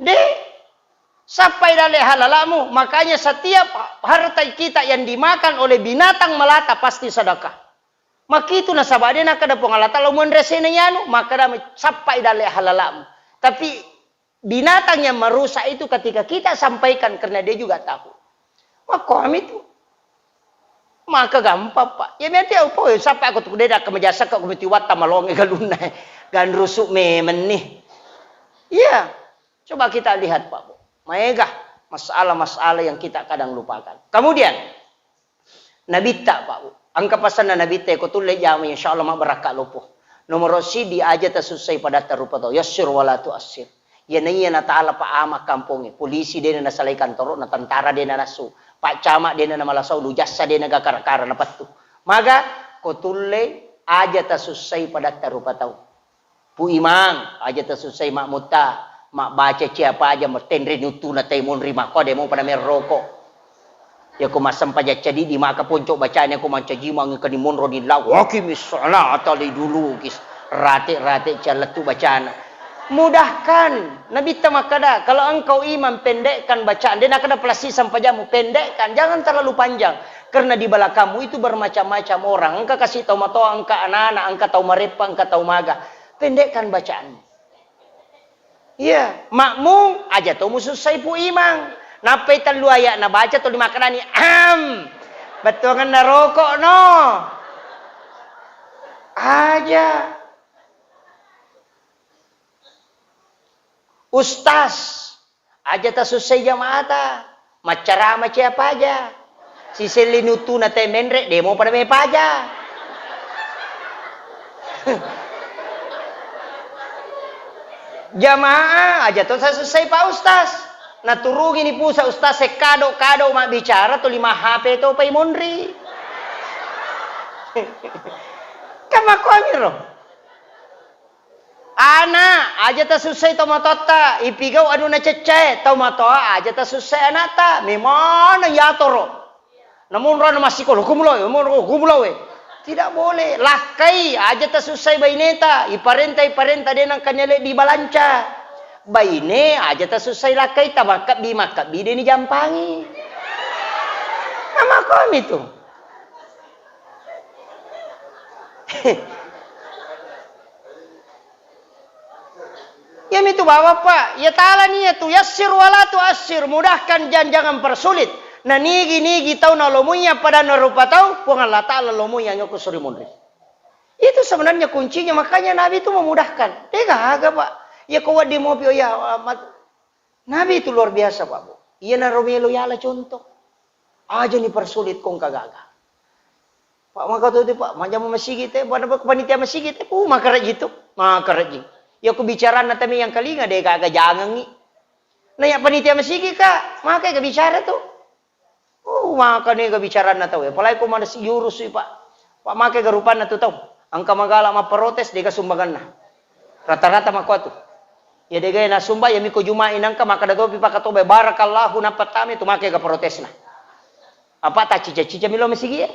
De. Sappai dalle halalamu. Makanya setiap harta kita yang dimakan oleh binatang melata pasti sedekah. Makitu nasaba de nakkeda Puang Allah Taala, "Monre sena yanu," makkeda, "Sappai dalle halalamu." Tapi binatang yang merusak itu ketika kita sampaikan karena dia juga tahu. Makkomi tu. Maka gampang, Pak. Ya, berarti apa? Sappa aku tu, de, dak, kemejasakka, aku mesti watta malonge galunna. Ganrusu memeng ni. Iya. Coba kita lihat, Pak, Bu. Maega masalah-masalah yang kita kadang lupakan. Kemudian, Nabitta, Pak, Bu. Engka pasanna Nabitta, ko tulle jama, insya Allah mabbarakka loppo. Nomoro sidi, aja tasussai padatta rupa tau. Yassir wala tuassir. Iya naiya na taala pa ama kampongnge, polisi dena nasalai kantoro'na, tentara dena nassu, paccama dena namalasau, lujassa dena gakara-kara napettu. Maga ko tulle aja tasussai padatta rupa tau. Pu Imang, aja tasussai makmutta, mabbaca ciapa aja, tenre nuttuna tai monri makko, de mo pada merroko. Yako massempajang cadidi maka ponco bacana, ko mancaji mangi kani monro ni lao, "Aqimis sholata li duluki," rate-rate callettu bacana. Mudahkan. Nabitta makkada, "Kalau engkau imam, pendekkan bacaan." De nakkada, "Pelassi sempajammu, pendekkan, jangan terlalu panjang. Karena di belakangmu itu bermacam-macam orang. Engka kasi tau matoa, engka anak-anak, engka tau mareppa, engka tau maga. Pendekkan bacaanmu." Iya, makmum, aja to musussai Pu Imang. Nappai tellu ayat nabaca, tuli makkedani, "Am." Bettuangenna rokok no. Aja. Ustaz, aja tasussai jamaata. Maccarama ciapa aja. Siselli nuttuna te menre, demo pada mepaja. Jamaah aja to sasussai Pak Ustaz. Naturungi ni pusa Ustaz, sekkado-kado mabbicara to lima H P to pai monri. Kan makkuamiro. Ana, aja tasussai tomatoatta, ipigau anunna ceccae, tomatoa aja tasussai anakta, memana yatoro. Namunrona massikola, gumulawe, namunrona gumulawe. Tidak boleh. Lakkai, aja tasussai baineta, iparenta, iparenta de nangkanya le dibalanca. Baine, aja tasussai lakkai, tamakkabbi, makkabbi de ni jampangi. Nama komi tu. Iyamitu bawa, Pak, ya ta'ala niyatu, yassir wala tu'assir, mudahkan dan jangan persulit. Na nigi-nigi tau nalomui appadanna rupa tau, Puang Allah Ta'ala lomui yang aku suri munri. Itu sebenarnya kuncinya, makanya Nabi itu memudahkan. Degaga, Pak. Ya kau di mobil, ya, amat. Nabi itu luar biasa, Pak, Bu. Iya naro melo yala contoh. Aja ni persulit kong kagaga. Pak, maka tu, tu, Pak, majama masigi te, pada panitia masigi te, uh, maka rajin tu, maka rajin. Ya ku bicarana tami yang kalinga de gaga jangangi. Nah, ya panitia masigi ka, maka ga bicara tu. Uh, maka ni ga bicarana tau ya. Apalagi ko mana si jurus, Pak. Pak, maka ga rupanna tu tau. Angka magala maprotes de ga sumbanganna. Rata-rata makkuatu. Ya dega na sumba ya miko Juma'i nangka makkada topi pakatoba, barakallahu, nappa tame tu make ga protesna. Apa taccica-cica milo masigi e.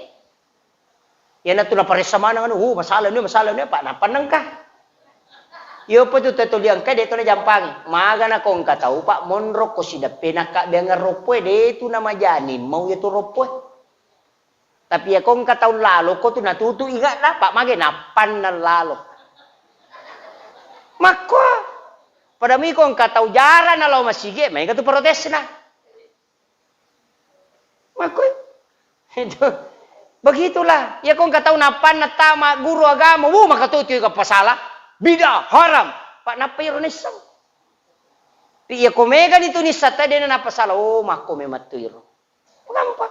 Yana tu naparessa maneng anu, uh, masalah ni, masalah ni, apa napa nengka. Yo apa tu teto liangka de to na jampangi. Magana ko engka tau, Pak, monro ko sideppe nakka biang roppoe de tu na majani mau ya tu roppoe. Tapi ya ko engka tau lalo ko tu natutu ingatna, Pak, mage nappanna lalo. Makko, pada mui ko engka tau jara na lao masigi, maega tu protesna. Makko, itu. Begitulah. Ya ko engka tau nappanna tama guru agama, wuh, maka tu tu pasala. Bid'ah, haram. Pak, nappa iro nisseng. Tapi ya ko mega ni tu nisseng tadi na napasala, oh, makko memang tu iro. Gampang.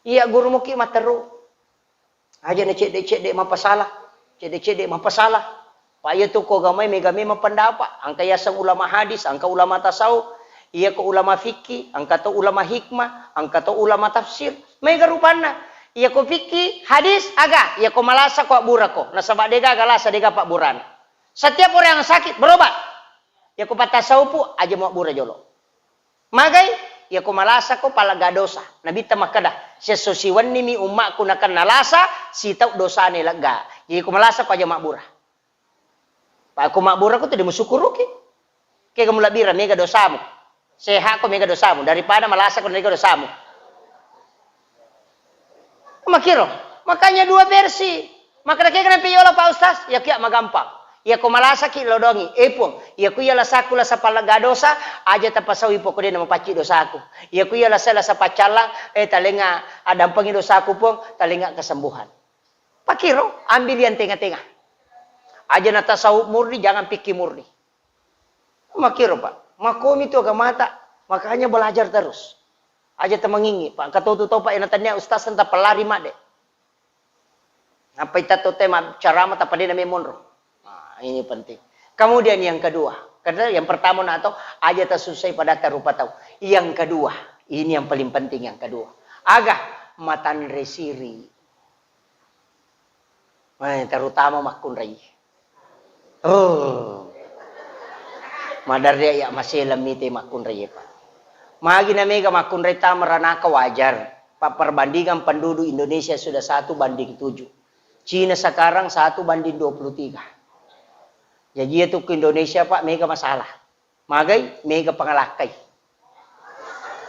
Iya guru muki matteru. Aja na cedde-cedde mapasala. Cedde-cedde mapasala. Pa iya tu ko gamai mega memang pendapat. Angka yaseng ulama hadis, angka ulama tasawuf, iya ko ulama fikih, angka to ulama hikmah, angka to ulama tafsir. Mega rupanna. Iya ko fikih, hadis, aga. Iya ko malasa ko abbura ko. Nasaba dega aga lasa dega pabburana. Setiap orang yang sakit berobat. Iya ko patasawufu aja mabbura jolo. Magai, iya ko malasa ko palagga dosa. Nabitta makkeda, "Siesso siwenni mi ummakku nakenna lasa, sitau dosane legga." Jadi ko malasa ko aja mabbura. Pa ko mabbura ko tu de musukuruki. Kega mulabbira mega dosamu. Seha ko mega dosamu daripada malasa ko mega dosamu. Makiro, makanya dua versi. Maka kega nampi yola Pak Ustaz, ya kia magampang. Ya ko malasaki lodongi, eh Puang, ya ku iya lasaku lasa pallegga dosa, aja tapasaui poko de namapacci dosaku. Ya ku iya lasa lasa paccallang, eh talenga adampengi dosaku Puang, talenga kesembuhan. Pakiro, ambil yang tengah-tengah. Aja natasawuf murni, jangan fikih murni. Makkiro, Pak. Makkomi tu agamata, makanya belajar terus. Aja temengingi, Pak. Engka totu tau, Pak, yang natannia ustaz, enta pelari madde. Nappa ita to tema ceramah, tappa de name monro. Nah, ini penting. Kemudian yang kedua, karena yang pertama nak tahu, aja tasusai pada tarupa tahu. Yang kedua, ini yang paling penting yang kedua. Aga matanre siri. Eh, terutama makkunrai. Oh. Madarria iya maseleng mite makkunrai, Pak. Magi na mega makkunrai tama ranaka wajar. Pak, perbandingan penduduk Indonesia sudah satu banding tujuh. Cina sekarang satu banding dua puluh tiga. Jadi itu ke Indonesia, Pak, mega masalah. Magai, mega pangalakkai.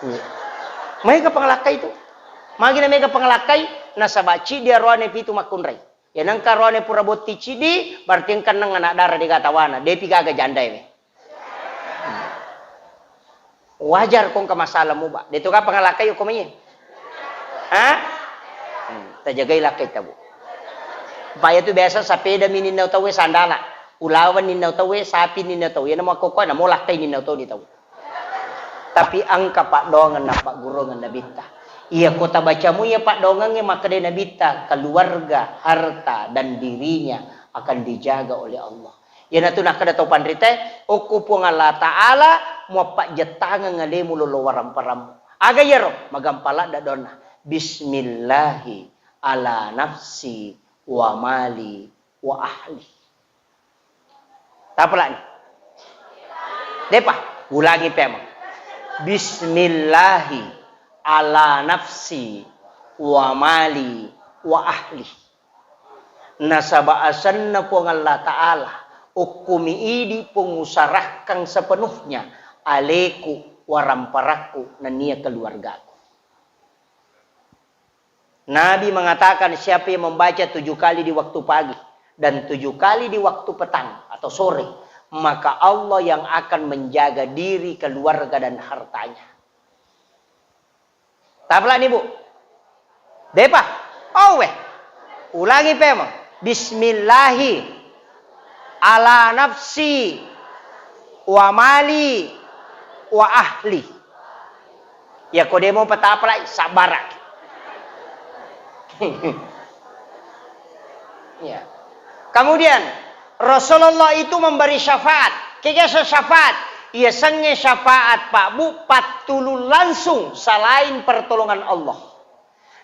Iya. Mega pangalakkai tu. Magi na mega pangalakkai, nasaba ciddi aroane pitu makkunrai. Ya nengka aroane pura botti ciddi, berarti engka neng anak dara dega tawana, depi gaga jandae we. Wajar ko engka masalah muba. De to ka pangalakkai ko mai. Ha? Hmm, tajagai lakkai tabu. Paya tu biasa sapeda mi ninnau tauwe sandala. Ulawan ninnau tauwe, sapi ninnau tauwe. Yana makkokkoe namo lakkai ninnau tau ni tau. Tapi engka paddoangeng na pagguruangeng Nabitta. Iya ko tabacamu iya paddoangengnge makkeda Nabitta, keluarga, harta, dan dirinya akan dijaga oleh Allah. Iyanatu nakkeda tau panritae, okko Puang Allah Ta'ala muappajjettangeng alemu lolo waramparammu. Aga iyaro? Magampa ladde doanna. Bismillahi ala nafsi wa mali wa ahli. Tapalani. Depa, ulangi pemeng. Bismillahi ala nafsi wa mali wa ahli. Nasaba asenna Puang Allah Ta'ala, okkumi idi Puang usarahkang sepenuhnya aleku, waramparakku, nennia keluargaku. Nabi mengatakan, siapa yang membaca tujuh kali di waktu pagi dan tujuh kali di waktu petang atau sore, maka Allah yang akan menjaga diri, keluarga, dan hartanya. Tapalani, Bu. Depa. Owe. Ulangi pemeng. Bismillahi ala nafsi wa mali wa ahli. Ya, ko demo petapalai, sabbaraki. Ya. Kemudian, Rasulullah itu memberi syafaat. Kegasa syafaat? Iya sengnge syafaat, Pak Bu, pattulung langsung selain pertolongan Allah.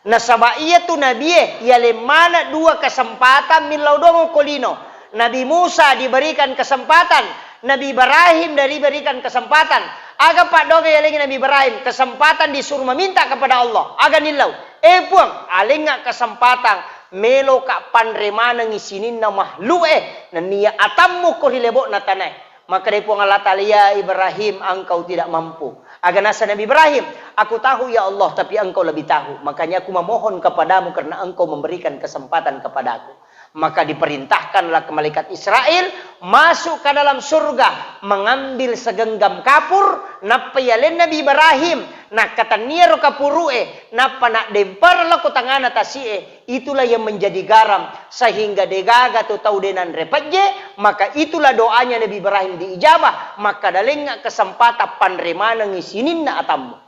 Nasaba iyatu nabie, yaleng maneng dua kesempatan millau doang ko lino. Nabi Musa diberikan kesempatan, Nabi Ibrahim diberikan kesempatan. Aga paddoang yalengngi Nabi Ibrahim? Kesempatan disuruh meminta kepada Allah. Aga nillau? Eh Puang, alengnga kesempatan, meloka panre manengngi sininna mahluk e, nennia atammu ko ri lebo'na tanae. Makkedai Puang Allah Ta'ala, "Ya Ibrahim, engkau tidak mampu." Aga nasa Nabi Ibrahim, "Aku tahu ya Allah, tapi engkau lebih tahu. Makanya aku memohon kepadamu karena engkau memberikan kesempatan kepadaku." Maka diperintahkanlah ke malaikat Israel masuk ke dalam surga, mengambil segenggam kapur, nappa yaleng Nabi Ibrahim, nakkatenniaro kapuru'e, nappa naddempereng lao ko tangana tasi'e, itulah yang menjadi garam, sehingga degaga tu tau de nanre pejje, maka itulah doanya Nabi Ibrahim diijabah, maka dalengnga kesempatan panre manengngi sininna atammu.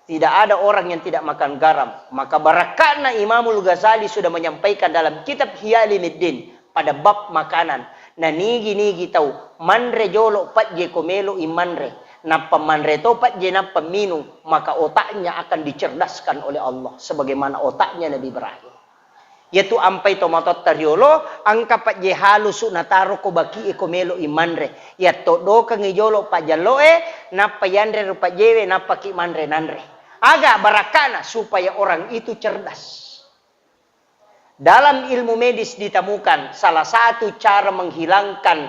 Tidak ada orang yang tidak makan garam. Maka barakka'na Imamul Ghazali sudah menyampaikan dalam kitab Ihya Ulumuddin pada bab makanan. Na nigi-nigi tau manre jolo pejje ko melo i manre. Nappa manre to pejje nappa minung, maka otaknya akan dicerdaskan oleh Allah sebagaimana otaknya Nabi Ibrahim. Iyatu ampai tomatoatta riolo, engka pejje halusu nataro ko baki'e ko melo i manre. Yattoddokengngi jolo pajjallo'e, nappa yanre ro pejjewe, nappaki manre nanre. Aga barakka'na? Supaya orang itu cerdas. Dalam ilmu medis ditemukan salah satu cara menghilangkan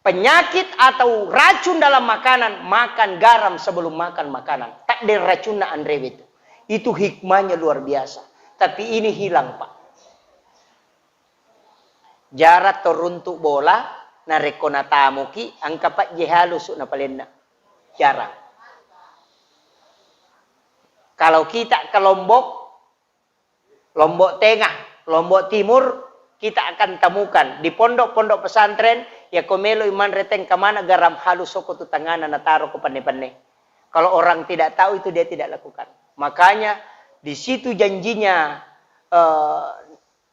penyakit atau racun dalam makanan, makan garam sebelum makan makanan. Takdir racunna anrewe itu. Itu hikmahnya luar biasa. Tapi ini hilang, Pak. Jarang to runtu bola, narekko natamuki, engka pejje halusu napalenna. Jarang. Kalau kita ke Lombok, Lombok Tengah, Lombok Timur, kita akan temukan di pondok-pondok pesantren, yako melo i manre teng kamana garam halusu ko tu tangana nataro ko penne-penne. Kalau orang tidak tahu itu dia tidak lakukan. Makanya di situ janjinya, eh,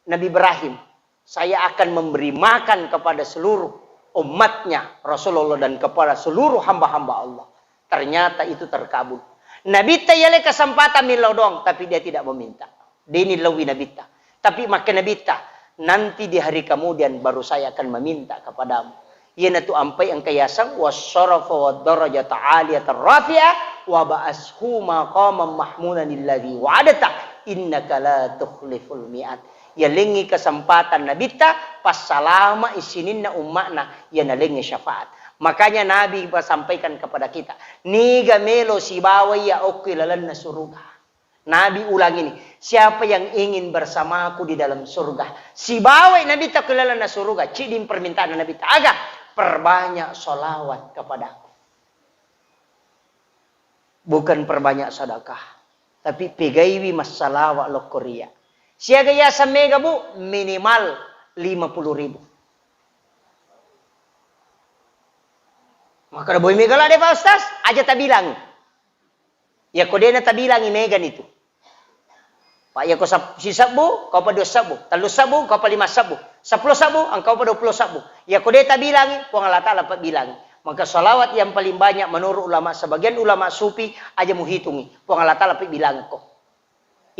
Nabi Ibrahim, "Saya akan memberi makan kepada seluruh umatnya Rasulullah dan kepada seluruh hamba-hamba Allah." Ternyata itu terkabul. Nabitta yale kesempatan millau doang, tapi dia tidak meminta. Deni lawi Nabitta. Tapi makke Nabitta, "Nanti di hari kemudian baru saya akan meminta kepadamu." Iyanatu ampai engka yaseng wasyarafa wadarajata aliyata rafi'ah wa ba'ashu maqamam mahmudan alladzi wa'adta innaka la tukhliful mi'ad. Yalengngi kesempatan Nabitta, passalama'i sininna umma'na, iya nalengnge syafaat. Makanya Nabi sampaikan kepada kita, niga melo sibawa iya okko ilalenna suruga. Nabi ulang ini, siapa yang ingin bersamaku di dalam surga? Sibawai Nabitta okko ilalenna suruga, ciding permintaan Nabitta. Aga? Perbanyak salawat kepadaku. Bukan perbanyak sedekah, tapi pegaiwi massalawa lokko ria. Siaga yaseng mega, Bu? Minimal lima puluh ribu. Makkeda, "Boy mega ladde, Pak Ustaz?" Aja tabilang. Yako dena tabilangi, megani tu. Pak, yako sab-, sisebbu, engkaupa dua sebbu, tellu sebbu, engkaupa lima sebbu, seppulo sebbu, engkaupa dua puluh sebbu. Yako de tabilangi, Puang Allah Ta'ala pabilangi. Maka salawat yang paling banyak menurut ulama, sebagian ulama sufi, aja muhitungi. Puang Allah Ta'ala pabilangi ko.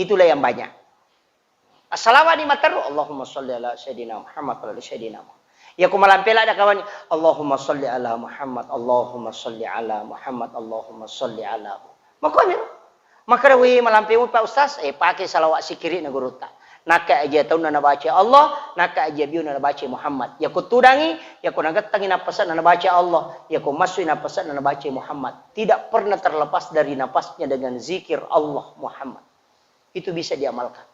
Itulah yang banyak. Assalawani matteru, Allahumma shalli ala Sayyidina Muhammad wa ala ali Sayyidina Muhammad. Iya ko malampe ladde kawani, "Allahumma sholli ala Muhammad, Allahumma sholli ala Muhammad, Allahumma sholli ala Muhammad." Makkoni. Makkeda, "Wih, malampe mu, Pak Ustaz?" Eh, pake salawat sikiri'na gurutta. Nakka aja taunna nabaca Allah, nakka aja biuna nabaca Muhammad. Iya ko tudangi, iya ko nagettangi nappase'na nabaca Allah, iya ko massui nappase'na nabaca Muhammad. Tidak pernah terlepas dari napasnya dengan zikir Allah Muhammad. Itu bisa diamalkan.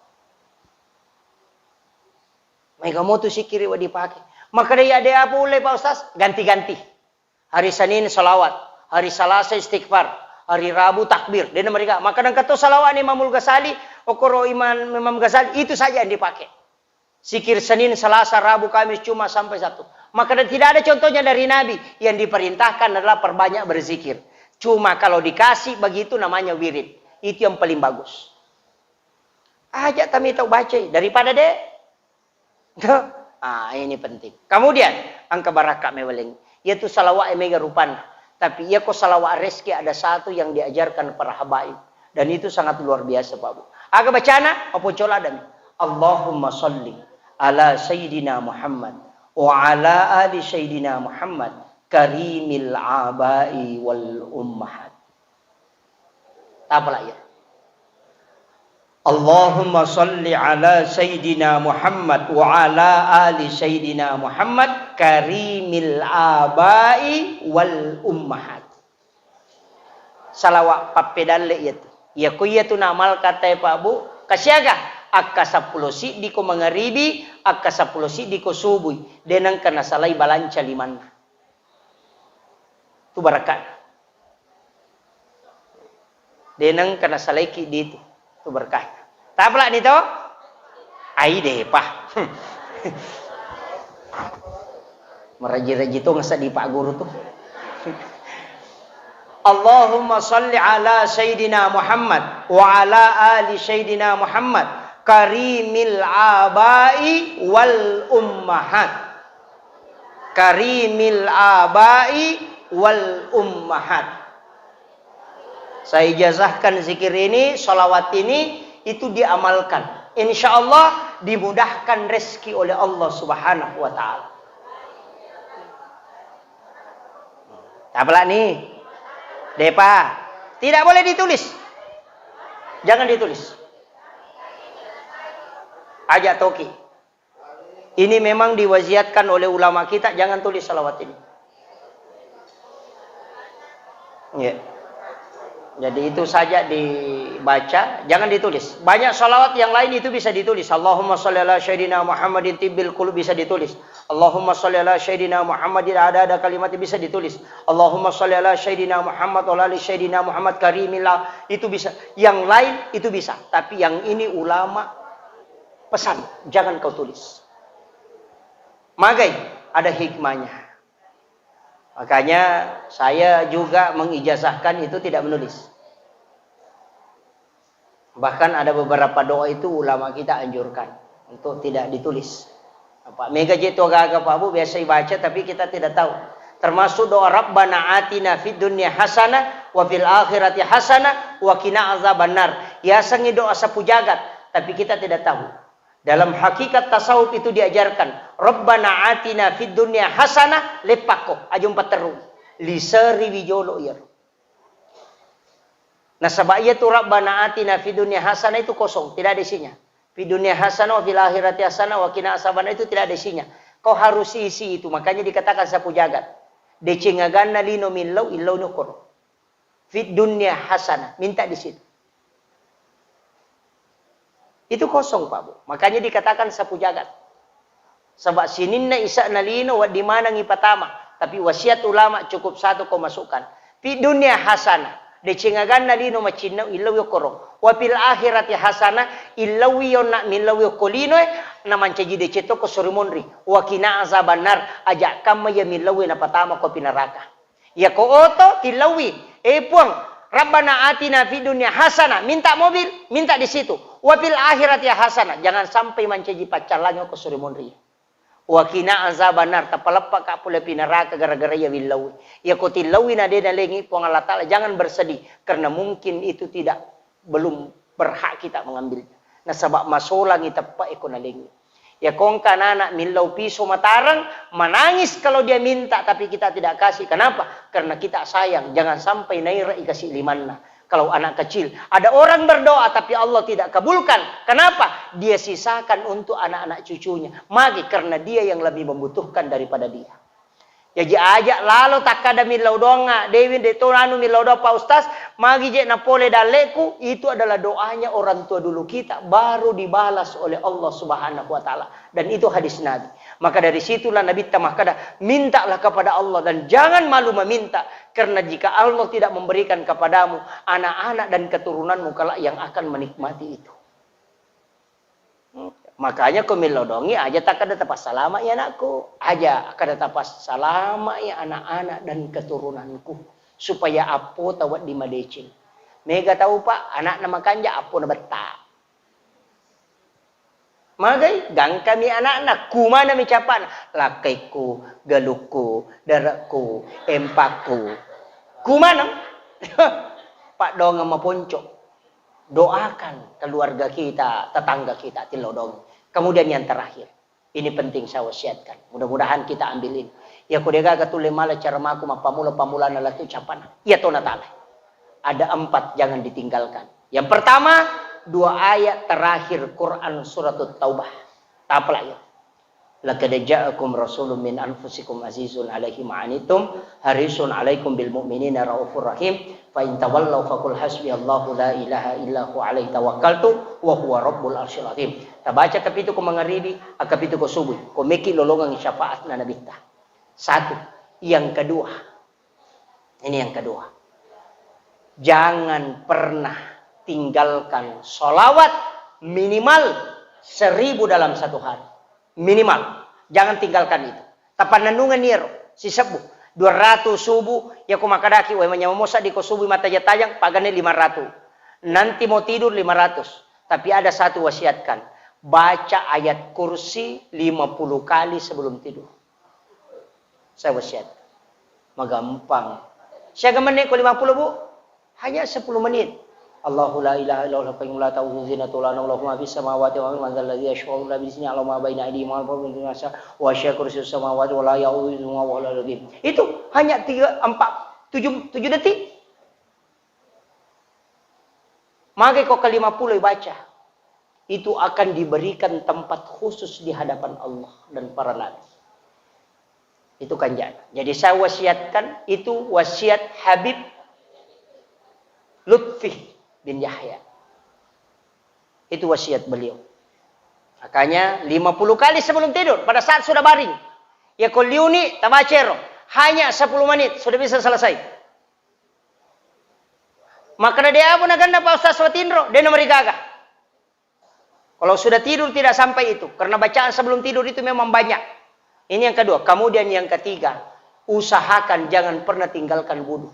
Maega motu sikiri wa dipake. Makkeda, "Iya de apa ulle, Pak Ustaz?" Ganti-ganti. Hari Senin salawat, hari Salasa istighfar, hari Rabu takbir. Dena mereka. Makkeda engka to salawat ni Imamul Ghazali, okoro Imam, Imam Ghazali, itu saja yang dipakai. Zikir Senin, Selasa, Rabu, Kamis, Jumat sampai Sabtu. Makkeda tidak ada contohnya dari Nabi. Yang diperintahkan adalah perbanyak berzikir. Cuma kalau dikasih begitu namanya wirid. Itu yang paling bagus. Aja tami tau bacai daripada de. Ah, ini penting. Kemudian, engka barakka meweleng. Yaitu salawat mega rupanna. Tapi iya ko salawat reski ada satu yang diajarkan para habaib. Dan itu sangat luar biasa, Pak Bu. Aga bacana, mapocola dami. Allahumma salli ala Sayyidina Muhammad wa ala ali Sayyidina Muhammad karimil abai wal ummahat. Tapala iya. Allahumma salli ala Sayyidina Muhammad wa ala ali Sayyidina Muhammad karimil abai wal ummahat. Salawat pappedalle iyatu. Iya ko iyatu naamalkan tae, Pak Bu, kasiaga? Akka seppulo siddi ko mangaribi, akka seppulo siddi ko subui. De nengka nasalai balanca limanna. Tu barakka. De nengka nasalaiki ditu. Tu berkah. Tapalani to? Ai depa. Meraji-raji tu ngasa di Pak Guru tu. Allahumma salli ala Sayyidina Muhammad wa ala ali Sayyidina Muhammad karimil abai wal ummahat. Karimil abai wal ummahat. Saya ijazahkan zikir ini, salawat ini, itu diamalkan. Insya Allah dimudahkan rezeki oleh Allah Subhanahu wa Ta'ala. Tapalani? Depa. Tidak boleh ditulis. Jangan ditulis. Aja toki. Ini memang diwasiatkan oleh ulama kita, jangan tulis salawat ini. Ya. Jadi itu saja dibaca, jangan ditulis. Banyak salawat yang lain itu bisa ditulis. Allahumma sholli ala Sayyidina Muhammadin tibbil qulub bisa ditulis. Allahumma sholli ala Sayyidina Muhammadin ada ada kalimat bisa ditulis. Allahumma sholli ala Sayyidina Muhammad wa ala ali Sayyidina Muhammad karimillah itu bisa. Yang lain itu bisa, tapi yang ini ulama pesan, jangan kau tulis. Magai, ada hikmahnya. Makanya saya juga mengijazahkan itu tidak menulis. Bahkan ada beberapa doa itu ulama kita anjurkan untuk tidak ditulis. Apa mega je tu gaga Pak Bu biasa dibaca tapi kita tidak tahu. Termasuk doa Rabbana atina fid dunya hasanah wa fil akhirati hasanah wa qina azabannar. Yasengngi doa sapu jagat tapi kita tidak tahu. Dalam hakikat tasawuf itu diajarkan, "Rabbana atina fid dunya hasanah," leppakko, aja umpatterru. Liseriwi jolo iyaro. Nasaba iyatu Rabbana atina fid dunya hasanah itu kosong, tidak ada isinya. Fid dunya hasanah wa fil akhirati hasanah wa qina azabannar itu tidak ada isinya. Kau harus isi itu, makanya dikatakan sapu jagat. Deceng aganna lino millau, illau ni okkoro. Fid dunya hasanah, minta di situ. Itu kosong, Pak Bu. Makanya dikatakan sapu jagat. Sebab sininna isa'na lino wedding maneng ipatama. Tapi wasiat ulama cukup satu kau masukkan. Fid dunya hasanah. Deceng aganna lino macinnau, illau okkorong. Wa fil akhirati hasanah, illaui yonna millaui okko linoe, namancaji deceng to ko suri monri. Wa qina azabannar, aja kamma iya millaue napatama ko api neraka. Iyako oto, tillaui, "Eh, Puang, Rabbana atina fid dunya hasanah," minta mobil, minta di situ. "Wa fil akhirati hasanah," jangan sampai mancaji paccallangi ko suri monri. "Wa qina azabannar," tapaleppa ka pole api neraka gara-gara iya willaui. Iyako tillaui na de nalengi Puang Allah Taala, jangan bersedih, karena mungkin itu tidak, belum berhak kita mengambilnya. Nasaba masolangi teppa eko nalengi. Ya kongka anak-anak millau piso matareng, menangis kalau dia minta tapi kita tidak kasih. Kenapa? Karena kita sayang, jangan sampai naira ikasih limanna. Kalau anak kecil, ada orang berdoa tapi Allah tidak kabulkan. Kenapa? Dia sisakan untuk anak-anak cucunya. Magi karena dia yang lebih membutuhkan daripada dia. Jaji aja lalo takkada millau doangnga, dewi de to anu millau doang Pak Ustaz, magi je napole dalleku, itu adalah doanya orang tua dulu kita, baru dibalas oleh Allah Subhanahu wa Ta'ala. Dan itu hadis Nabi. Maka dari situlah Nabi makkada, mintalah kepada Allah dan jangan malu meminta, karena jika Allah tidak memberikan kepadamu, anak-anak dan keturunanmu kelak yang akan menikmati itu. Makanya ko millau doangngi aja takkada tapassalama i anakku, aja kada tapassalama i anak-anak dan keturunanku, supaya appota wedding madeceng. Mega tau Pak, anakna makanja, appona betta. Magai, gangkami anakna, kumanami capana, lakkaikku, galukku, darekku, empakku. Kumana? Paddoangeng maponco. Doakan keluarga kita, tetangga kita, tillau doang. Kemudian yang terakhir, ini penting saya wasiatkan. Mudah-mudahan kita ambil ini. Ya, ko degaga tulle mala cara maku mappamula-pamulana latu capana. Iya tona tala. Ada empat jangan ditinggalkan. Yang pertama, dua ayat terakhir Quran surat Taubah. Tapla ya. Laqad ja'akum rasulun min anfusikum azizun alaihi ma anittum harisun alaikum bil mu'minina raufur rahim. Fa in tawallaw faqul hasbiyallahu la ilaha illa huwa alaihi tawakkaltu wa huwa rabbul arsyil azim. Tabaca kapitu ko mangaribi, akapitu ko subuh. Ko meki lolongang syafaatna nabitta. Satu. Yang kedua, ini yang kedua. Jangan pernah tinggalkan sholawat minimal seribu dalam satu hari. Minimal. Jangan tinggalkan itu. Tapannennungenni ero, sisebbu. Dua ratus subuh, ya ko makadaki, wai manyamamo seddi ko subuh mataja-tajang, pagane lima ratus. Nanti mau tidur lima ratus. Tapi ada satu wasiatkan. Baca ayat kursi lima puluh kali sebelum tidur. Saya wasiat. Magampang. Siaga menit ko lima puluh, Bu? Hanya sepuluh menit. Allahu la ilaha illa huwal hayyul qayyum la ta'khudzuhu sinatun wa la nawm lahu ma fis samawati wa ma fil ardi man dzal ladzi yashfa'u 'indahu illa bi idznihi ya'lamu ma baina aydihim wa ma khalfahum wa la yahuduhu hifdhuhuma wa huwal 'aliyyul 'azhim. Itu hanya tiga, empat, tujuh, tujuh detik. Maka ko ke lima puluh baca, itu akan diberikan tempat khusus di hadapan Allah dan para nabi. Itu kanjana. Jadi saya wasiatkan, itu wasiat Habib Lutfi bin Yahya. Itu wasiat beliau. Makanya lima puluh kali sebelum tidur, pada saat sudah baring. Ya ko liuni, tabacero. Hanya sepuluh menit, sudah bisa selesai. Makkeda, "De' abu naganna Pak Ustaz watinro, de' namarigaga." Kalau sudah tidur tidak sampai itu, karena bacaan sebelum tidur itu memang banyak. Ini yang kedua. Kemudian yang ketiga, usahakan jangan pernah tinggalkan wudu.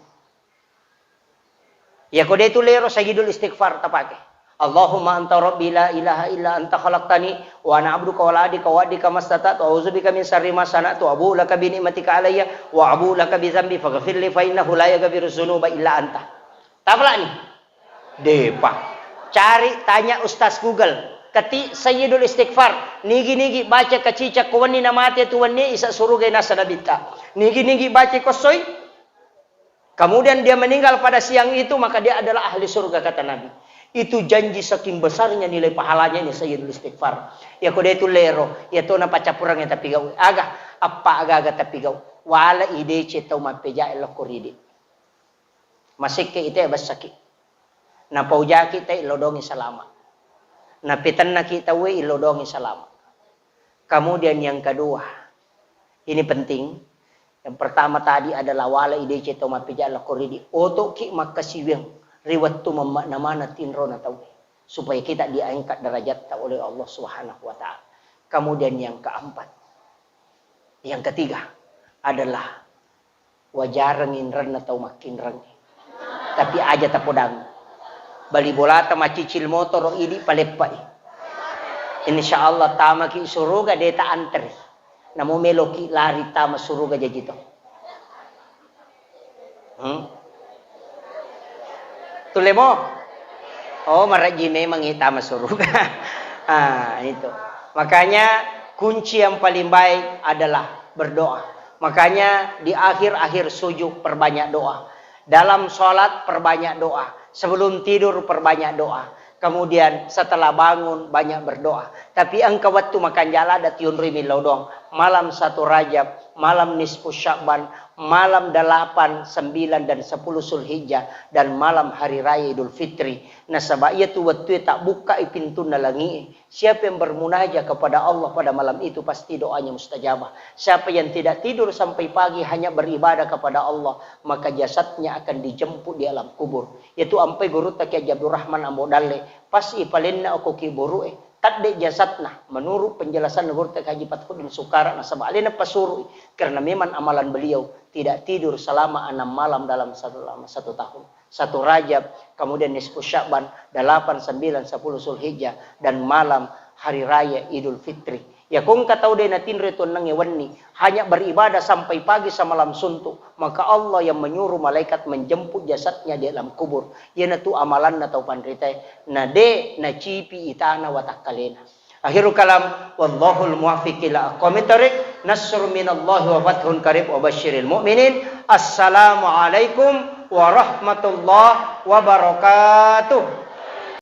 Ya ko de' tu lero sayyidul istighfar tapake. Allahumma anta rabbi la ilaha illa anta khalaqtani wa ana abduka wa la adika wa adika mastata'tu a'udzubika min syarri ma sana'tu abu'u laka bi ni'matika alayya wa abu'u laka bi dzambi faghfirli fa innahu la yaghfiru dzunuba illa anta. Tapalani. Depa. Cari, tanya Ustaz Google. Ketik Sayyidul Istighfar. Nigi-nigi baca kacica ko wenni namate tu wenni isa suruga nasa nabitta. Nigi-nigi baca kossoi. Kemudian dia meninggal pada siang itu, maka dia adalah ahli surga, kata Nabi. Itu janji saking besarnya nilai pahalanya ini Sayyidul Istighfar. Ya ko de' tu lero, ya to napacappurang ya tapi gau. Aga, apa aga-aga tapi gau. Wala idece tau mappeja lokko ridi. Masekke ite bessaki. Napaujaki te illodongi salama. Napetennaki tauwe illodongi salama. Kemudian yang kedua, ini penting. Yang pertama tadi adalah wala idece tau mappeja lokko ridi. Otoki makkasiwiang ri wettu mamma-, namana tinro na tauwe. Supaya kita diangkat derajatta oleh Allah Subhanahu wa Ta'ala. Kemudian yang keempat, yang ketiga adalah wajareng inrenna tau makkinreng. Tapi aja tapodang. Bali bolata macicil motoro idi paleppai. Insya Allah tamaki suruga de' ta antri. Namo meloki lari tama suruga jaji to. Hmm? Tulle mo? Oh, maraji memang itama suruga. Ah, itu. Makanya, kunci yang paling baik adalah berdoa. Makanya, di akhir-akhir sujud perbanyak doa. Dalam sholat perbanyak doa. Sebelum tidur perbanyak doa. Kemudian setelah bangun banyak berdoa. Tapi engka wettu makanjala ada tiunrui millau doang. Malam satu Rajab, malam nisfu Sya'ban, malam delapan, sembilan, dan sepuluh Zulhijjah, dan malam hari raya Idul Fitri. Nasaba iyatu wettue tabbukkai pintunna langi'e. Siapa yang bermunajat kepada Allah pada malam itu, pasti doanya mustajabah. Siapa yang tidak tidur sampai pagi hanya beribadah kepada Allah, maka jasadnya akan dijemput di alam kubur. Yaitu ampai gurutta Kiai Haji Abdurrahman Ambo Dalle, pas ipalenna okko kuburu'e, tadde jasadna. Menurut penjelasan gurutta Kiai Haji Fathuddin Sukara, nasaba alena pasuru'i, karena memang amalan beliau tidak tidur selama enam malam dalam satu, satu tahun. Satu Rajab, kemudian nisfu Sya'ban, delapan, sembilan, sepuluh Zulhijjah, dan malam hari raya Idul Fitri. Ya, ko engka tau de natinro tuonnangnge wenni, hanya beribadah sampai pagi semalam suntuk, maka Allah yang menyuruh malaikat menjemput jasadnya di alam kubur. Iyanatu amalanna tau panritae, na de nacipi itana watakkalena. Akhirul kalam, wallahul muwaffiq ila aqwamit thariq, nasrun minallahi wa fathun qarib wa basyiril mu'minin. Assalamualaikum warahmatullahi wabarakatuh.